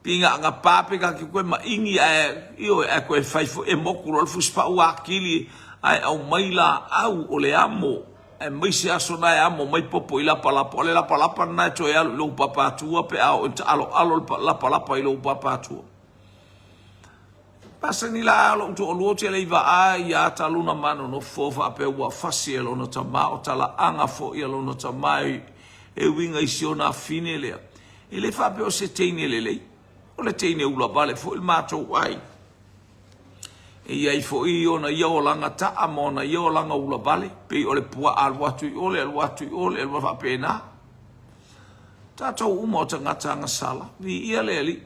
Pigagapa pe ka ke koe maʻiņi ae, ioe, ae koe fai foi e moku loa le fusipau akili ae aumai laau o le amo aemaise aso na e amo mai popo i lapalapa. O le lapalapa lena e toe alu i lou papatua pe a oo ina taaloalo le lapalapa i lou papatua. Masani la lou toalua ou te le i vaai ia Taluna ma nonofo faapea ua fasi e lona tama o talaaga foi a lona tama e uiga i si ona afine lea. E le faapea o se teine lelei, o le teine ula vale foi le matou ai. E i ai foi ona ia olaga taa ma ona ia olaga ula vale, pei o le puaa alu atu i o le alu atu i o le alu faapena. Tatou uma o tagata agasala, viia le Alii,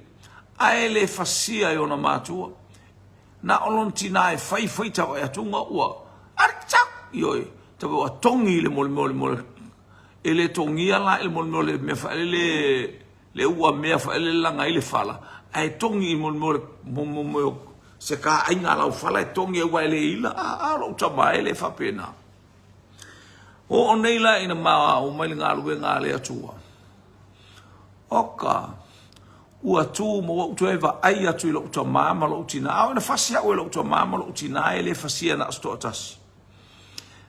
ae le fasia e ona matua. Na o lona tina e fai fai tavae atuga ua aritau, ioe, tavae ua togi le mole mole mole E le togia la i le mea o le mea faaelele le ua mea faaelele laga ai le fala, ae togi i mea o se kaaiga lau fala e togi aua e le ila. A, a lou tama e le faapena. Oo nei la ina ma o mai le galuega a le Atua. Oka, ua tu ma ua ou toe vaai atu i lou tama ma lou tina. A o ina fasi au e lou tama ma lou tina e le fasia na o se toatasi.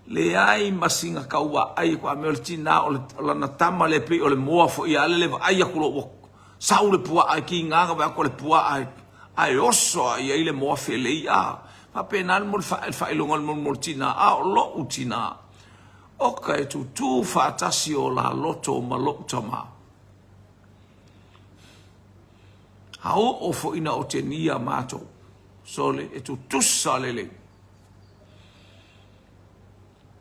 Leai ma sina kau vaai aku a mea o le tina o lana tama lea pei o le moa foi a le vaai aku loa ua sau le puaa e kiga na vaai aku o le puaa ae oso a i ai le moa felei a faapena le mo le faailoga o le mo le tina a o lou tina oka e tutū faatasi o la loto ma lou tama a oo foi ina otegia matou sole e tutusa lelei.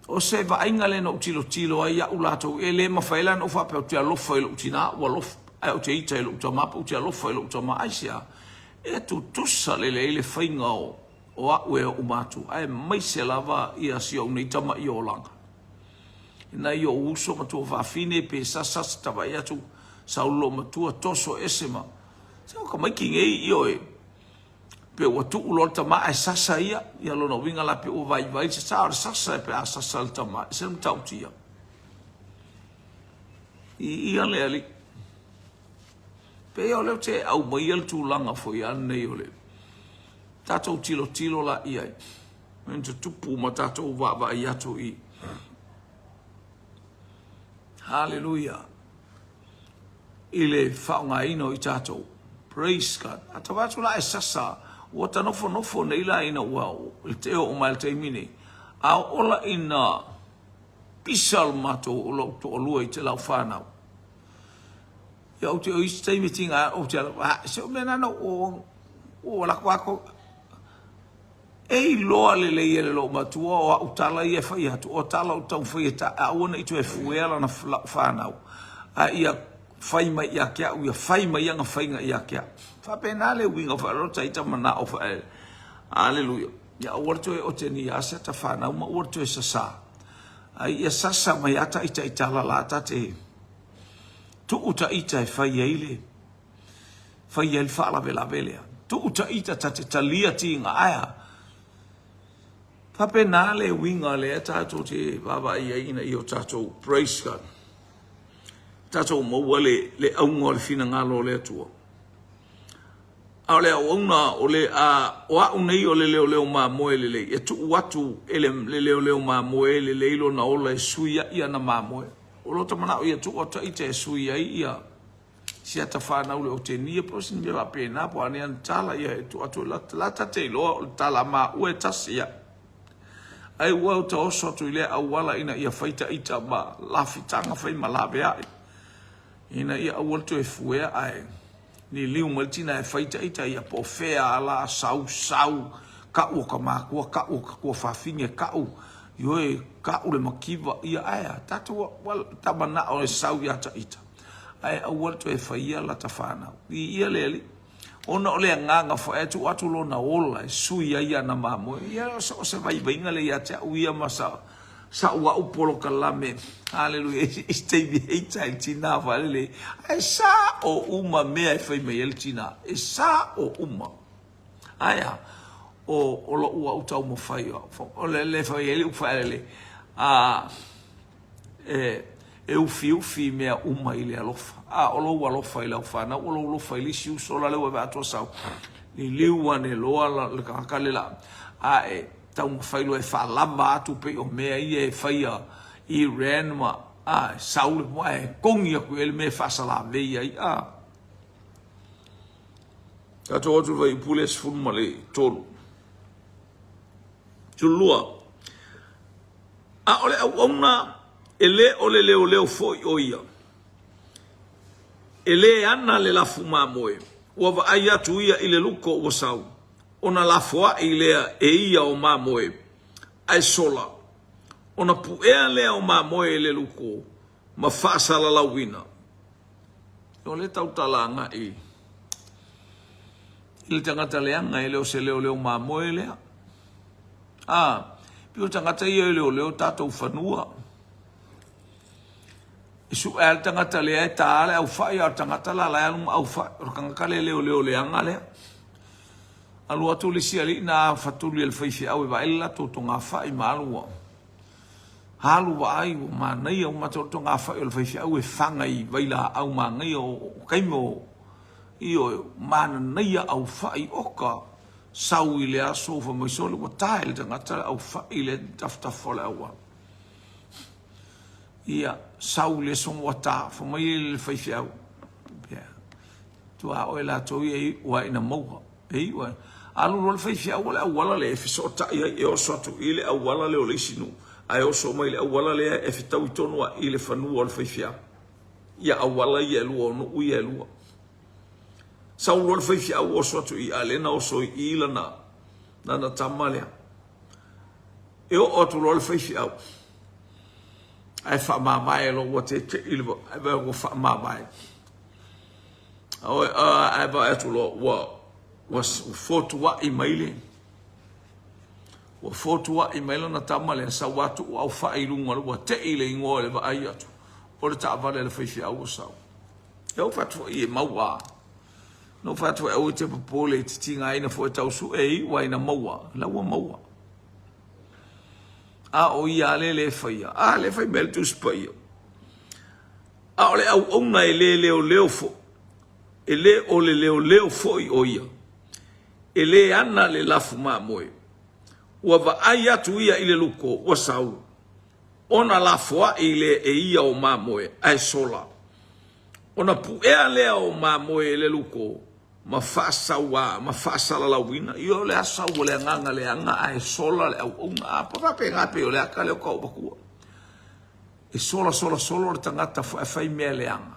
O se vaaiga lea na ou tilotilo ai iaʻu latou, e le mafai la ona ou faapea ou te alofa i lou tinā, ua alofa, ae ou te ita i lou tama, pe ou te alofa i lou tama. Aisea? E tutusa lelei le faiga o, o aʻu e oʻu matua, aemaise lava ia si ou nei tama i olaga. E nai ou uso ma tuafafine pe sasa se tavae atu, saulo matua, toso ese ma, se o tamaiti nei, ioe, Pe ua tuu loa le tama ae sasa ia, ia lona uiga la pe ua vaivai le sasa, a o le sasa pe a sasa le tama, e se le matautia. I ia le alii. Pei o lea ou te aumaia le tulaga foi a lenei o le tatou tilotilo la i ai. Mea tutupu ma tatou vaavaai atu i Hallelujah. I le faaaogaina o i tatou. Praise God. A tau atu la e sasa, ua ta nofonofo nei la ina ua e oo mai le taimi nei. A oo la ina pisa le matou o lou toalua i te lau whanau. Ia ou te o isi taimi tinga ou te ala, ah, se o mea nana o o la kwa ko E iloa lelei e lou matua o a'u tala ia e fai atu, o tala o taumafai e ta, aua ne i toe fuea lana la'u fanau, a ia fai mai ia te a'u, ia fai mai ana faiga ia te a'u. Faapena le uiga o faaaloalo ita mana'o faaele. Aleluia. Ia aua le toe otegia se ata fanau ma aua le toe sasā. A ia sasa mai a ta ita i tala la ta te tuu ta ita e fai ai le fai ai le faalavelave lea. Tuu ta ita ta te talia tiga ae a? Faapena le uiga lea tatou te vaavaai ai ina ia o tatou praise God. Tatou maua le, le auga o le finagalo o le Atua. A o le auauna o le a o a'u nei o le leoleo mamoe lelei, e tuu atu e le, le leoleo mamoe lelei lona ola e sui ai ana mamoe. O lota mana'o ia tuu atu ita e sui ai ia si ata fanau le Otenia po o se mea faapena po o a ni ana tala ia e tuu atu e lata la ta te iloa o le tala a maua e tasi ia. Ai ua uta oso atu i lea auala ina ia fai ita ma lafitaga fai ma laveai ina ia aua le toe fuea ae Liliu mai le tina e fai ita ia po o fea ala sau sau ka'u o ka makua ka'u o ka tuafafine ka'u ioe ka'u le mativa ia ae a tatou ta mana'o e sau ia ita ae aua le toe faia lata fanau viia le Alii ona o le agaga foi ae tuu atu lona ola e sui ai ana mamoe ia o se vaivaiga lea ia te a'u ia ma sa Sa'u a'u polokalame Haleluia i se taimi e ita ai le tina faalele ae sa'o uma mea e fai mai ai le tina e sa'o uma ae a o o lo'u a'u taumafai o le le fai ai le upu faalele a e e ufiufi mea uma i le alofa a o lou alofa i lau fanau o lou alofa i le isi uso la lea ua e vaai atu sau liliu ane loa le tagata le la a e taumafai loa e faalava atu pei o mea ia e faia Iran ma a sau le ae kogi atu i ai le mea e faasalavei ai a. Tatou atu i le fuaiupu lea 13. 12. A o le auauna e le o le leoleo foi o ia. E le ana le lafu mamoe, ua vaai atu ia i le luko ua sau. Ona lafoai lea e ia o mamoe, ae sola, ona puea lea o mamoe e le luko ma faasalalauina. O lea tautala agai i le tagata leaga, e le o se leoleo mamoe lea. A, pei o tagata ia e leoleo tatou fanua. E sue lava le tagata lea e ta le aufai, a o le tagata la la e alu ma aufai. O le tagata le leoleo leaga lea. Alu atu le isi alii na fatuli e le faifeau e vaai le latou togafai ma alu ua alu vaai ua manaia ua matou togafai o le faifeau e faga i vailaau manaia o taimi o ioe mananaia aufai oka sau i le aso fai mai sole ua tae le tagata le aufai le tafatafa o le auala ia sau i le aso ua ta fai mai le faifeau Tuaoe latou ia e iu lava ina maua. E iu lava. Alu loa le faifeau o le auala lea e fesootai ai, e oso atu i le auala lea o le isi nuu, ae oso mai i le auala lea e fetaui tonu lava i le fanua o le faifeau. Ia auala ia e lua o nuu ia e lua. Sau loa le faifeau oso atu i i, a o lea na oso i i lana, lana tama lea. E oo atu loa le faifeau, ae faamavae loa ua tete'i le, ua faamavae. Ae vaai atu loa ua ua fotuai mai le ua fotuai mai lana tama lea sau atu ua aufai i luga ua tei le igoa i le vaai atu o le taavale a le faifeau ua sau. E ou fai atu foi e maua. Na ou fai atu foi aua e te popole e te tigaina foi e tau sue e iu lava ina maua. La ua maua. A o ia lea le faia. A lea fai mai le Tusi Paia. A o le auauna e le leoleo foi, e le o le leoleo foi o ia, e le ana le lafu mamoe. Ua vaai atu ia i le luko ua sau, ona lafoai lea e ia o mamoe, ae sola. Ona puea lea o mamoe e le luko ma faasauā ma faasalalauina. Ia o le a sau o le agaga leaga ae sola le auauna. A faapena pei o le ata lea o ka ou avatua. E sola sola solo le tagata e fai mea leaga.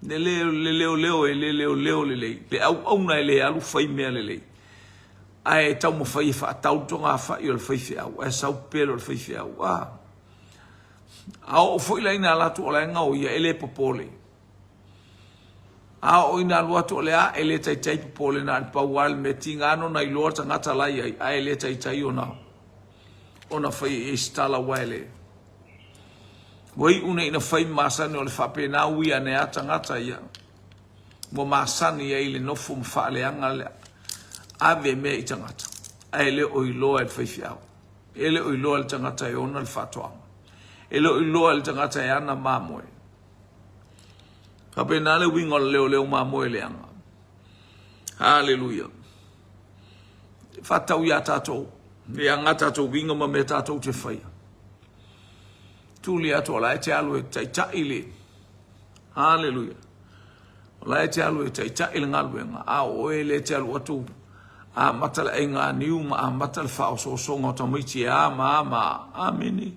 Le le leoleo e le leoleo lelei. Le auauna e le alu fai mea lelei. Ae taumafai e faatau le togafai o le faifeau ae sau pele o le faifeau. A, a oo foi la ina alu atu o la e gaoia e le popole. A oo ina alu atu o le a e le taitai popole na o le pau lava le mea tiga lava ona iloa le tagata la e i ai ae le taitai ona ona fai i ai se tala aua e le Ua iu nei ina fai masani o le faapena ui ane a tagata ia ua masani ai le nofo ma faaleaga le ave mea i tagata ae le o iloa e le faifeau. E le o iloa e le tagata e ona le faatoaga. E le o iloa e le tagata e ana mamoe. Faapena le uiga o le leoleo mamoe leaga. Haleluia. E faatatau iā tatou, leaga tatou uiga ma mea tatou te faia. Tuli atu o la e te alu e taitai le Haleluia. O la e te alu e taitai le galuega, a o oe lea e te alu atu amata le aiga niu ma amata le faaosoosoga o tamaiti e a ma a ma a. Amene.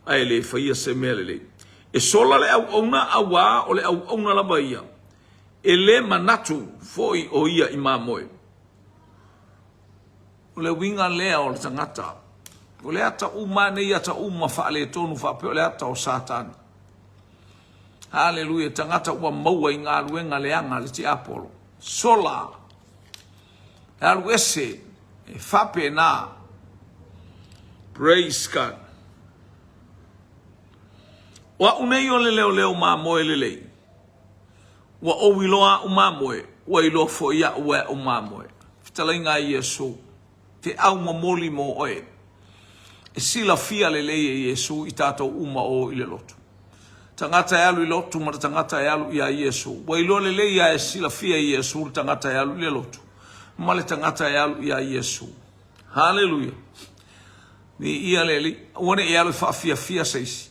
Ae le faia se mea lelei. E sola le auauna auā o le auauna lava ia. E le manatu foi o ia i mamoe. O le uiga lea o le tagata. O le ata uma a nei ata uma faaletonu faapea o le ata o Satani. Haleluia, tagata ua maua i galuega leaga a le tiapolo. Sola, e alu ese, e faapena. Praise God. O au nei o le leoleo mamoe lelei. Ua ou iloa aʻu mamoe, ua iloa foi aʻu e aʻu mamoe. Fetalaiga a Iesu, te au momoli mo oe. E silafia lelei e Iesu i tatou uma o i le lotu. Tagata e alu i lotu ma le tagata e alu iā Iesu. Ua iloa lelei a e silafia e Iesu le tagata e alu i le lotu ma le tagata e alu iā Iesu. Haleluia. Viia le Alii. Aua ne i alu e faafiafia se isi.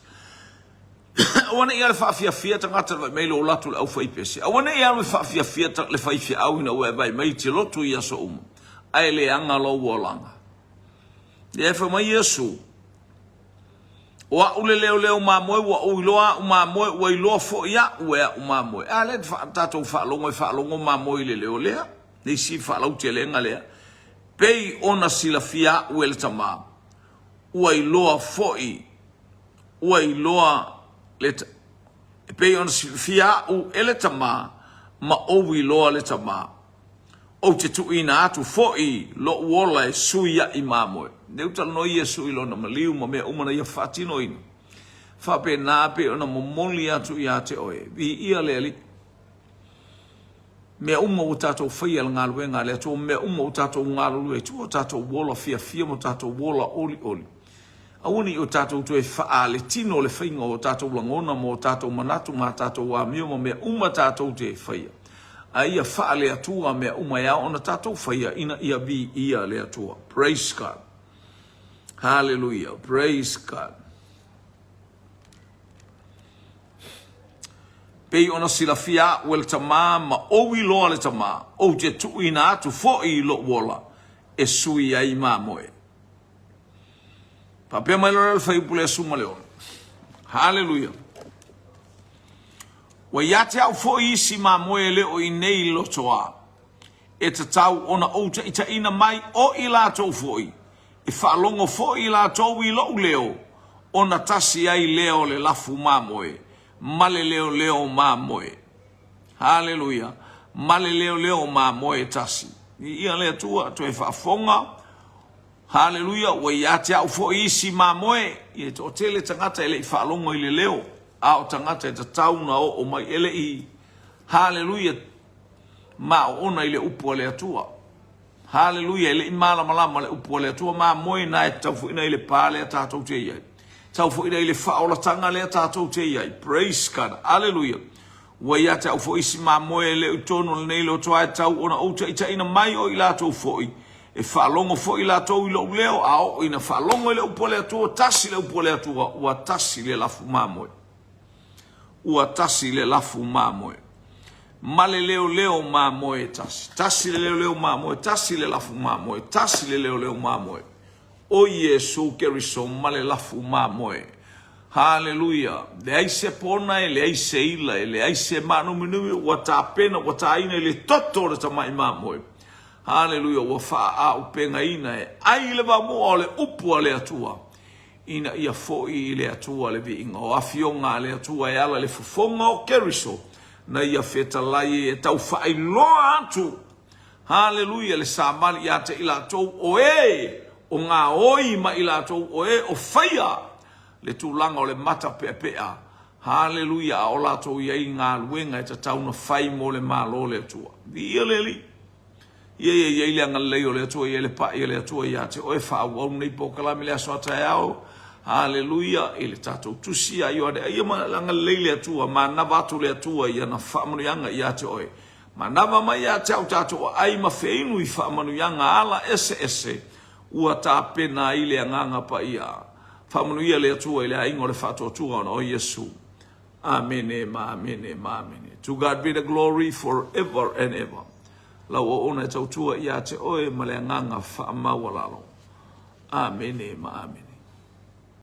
Aua ne i alu e faafiafia tagata le vaai mai i lou latou le aufaipese. Aua ne i alu e faafiafia le faifeau ina ua e vaai mai i te lotu i aso uma, ae leaga lou olaga. Lea e fai mai Iesu, O au le leoleo mamoe, ua ou iloa aʻu mamoe, ua iloa foi aʻu e aʻu mamoe. A lea tatou faalogo e faalogo mamoe i le leo lea, le isi faalautelega lea, pei ona silafia aʻu e le Tama, ua iloa foi ua iloa le e pei ona silafia aʻu e le Tama ma ou iloa le Tama. Ou te tuuina atu foi loʻu ola e sui aʻi mamoe. Lea ua talanoa Iesu i lona maliu ma mea uma na ia faatinoina. Faapena pei ona momoli atu ia te oe. Viia le Alii. Mea uma ua tatou faia le galuega a le Atua, mea uma ua tatou galulue ai, tuu o tatou ola fiafia ma o tatou ola olioli. Aua ne i o tatou toe faaletino le faiga o tatou lagona ma o tatou manatu ma a tatou amio ma mea uma tatou te faia, a ia faale-Atua mea uma e ao ona tatou faia ina ia viia le Atua. Praise God. Hallelujah. Praise God. Pei ona silafia aʻu e le Tama ma ou iloa le Tama, ou te tuuina atu foi i loʻu ola e sui ai mamoe. Faapea mai loa le fuaiupu le 16. Haleluia. Ua ia te au foi isi mamoe e le o i nei lotoa, e tatau ona ou taitaiina mai o i latou foi, e faalogo foi i latou i loʻu leo, ona tasi ai lea o le lafu mamoe ma le leoleo mamoe. Haleluia. Ma le leoleo mamoe e tasi. Viia le Atua, toe faafofoga. Haleluia, ua ia te au foi isi mamoe, ia e toatele tagata e le i faalogo i le leo, a o tagata e tatau na oo mai e le i, haleluia, maoona i le upu a le Atua. Haleluia, e le i malamalama le upu a le Atua, mamoe na e tatau foi na i le pa lea tatou te i ai. Tatau foi na i le faaolatanga lea tatou te i ai. Praise God, haleluia. Ua ia te au foi isi mamoe e le o i totonu o lenei lotoa e tatau ona ou taitaiina mai o i latou foi, e faalogo foi latou i lou leo, a oo ina faalogo i le upu a le Atua, tasi le upu a le Atua, ua tasi le lafu mamoe. Ua tasi le lafu mamoe. Ma le leoleo mamoe e tasi. Tasi le leoleo mamoe, tasi le lafu mamoe, tasi le leoleo mamoe. O Iesu Keriso ma le lafu mamoe. Haleluia! Leai se pona, e leai se ila, e leai se mānuminumi ua tapena, ua tāina i le toto o le tamai mamoe. Haleluia! Ua faaaupegaina e ai le vamoa o le upu a le Atua, ina ia foi i le Atua le viiga. O afioga a le Atua e ala i le fofoga o Keriso, na ia fetalai ai e tau faailoa atu Haleluia le samali ia te i latou o e o gaoi ma i latou o e o faia le tulaga o le mata peapea. Haleluia a o latou i ai galuega e tatau na fai mo le Malo o le Atua. Viia le Alii. Ia ia i ai le agalelei o le Atua, ia i le pa'i a le Atua ia te oe, faaauau lenei polokalame i le aso a taeao. Haleluia i le tatou tusi ia Ioane. Ia ma agalelei le Atua, manava atu le Atua i ana faamanuiaga ia te oe. Manava mai ia te au tatou aai ma feinu i faamanuiaga ala eseese ua tapena ai le Agaga Paia. Faamanuia le Atua i le aiga o le faatuatua ona o Iesu. Amene ma amene ma amene. To God be the glory forever and ever. Lau auauna e tautua ia te oe ma le agaga faamaualalo. Amene ma amene.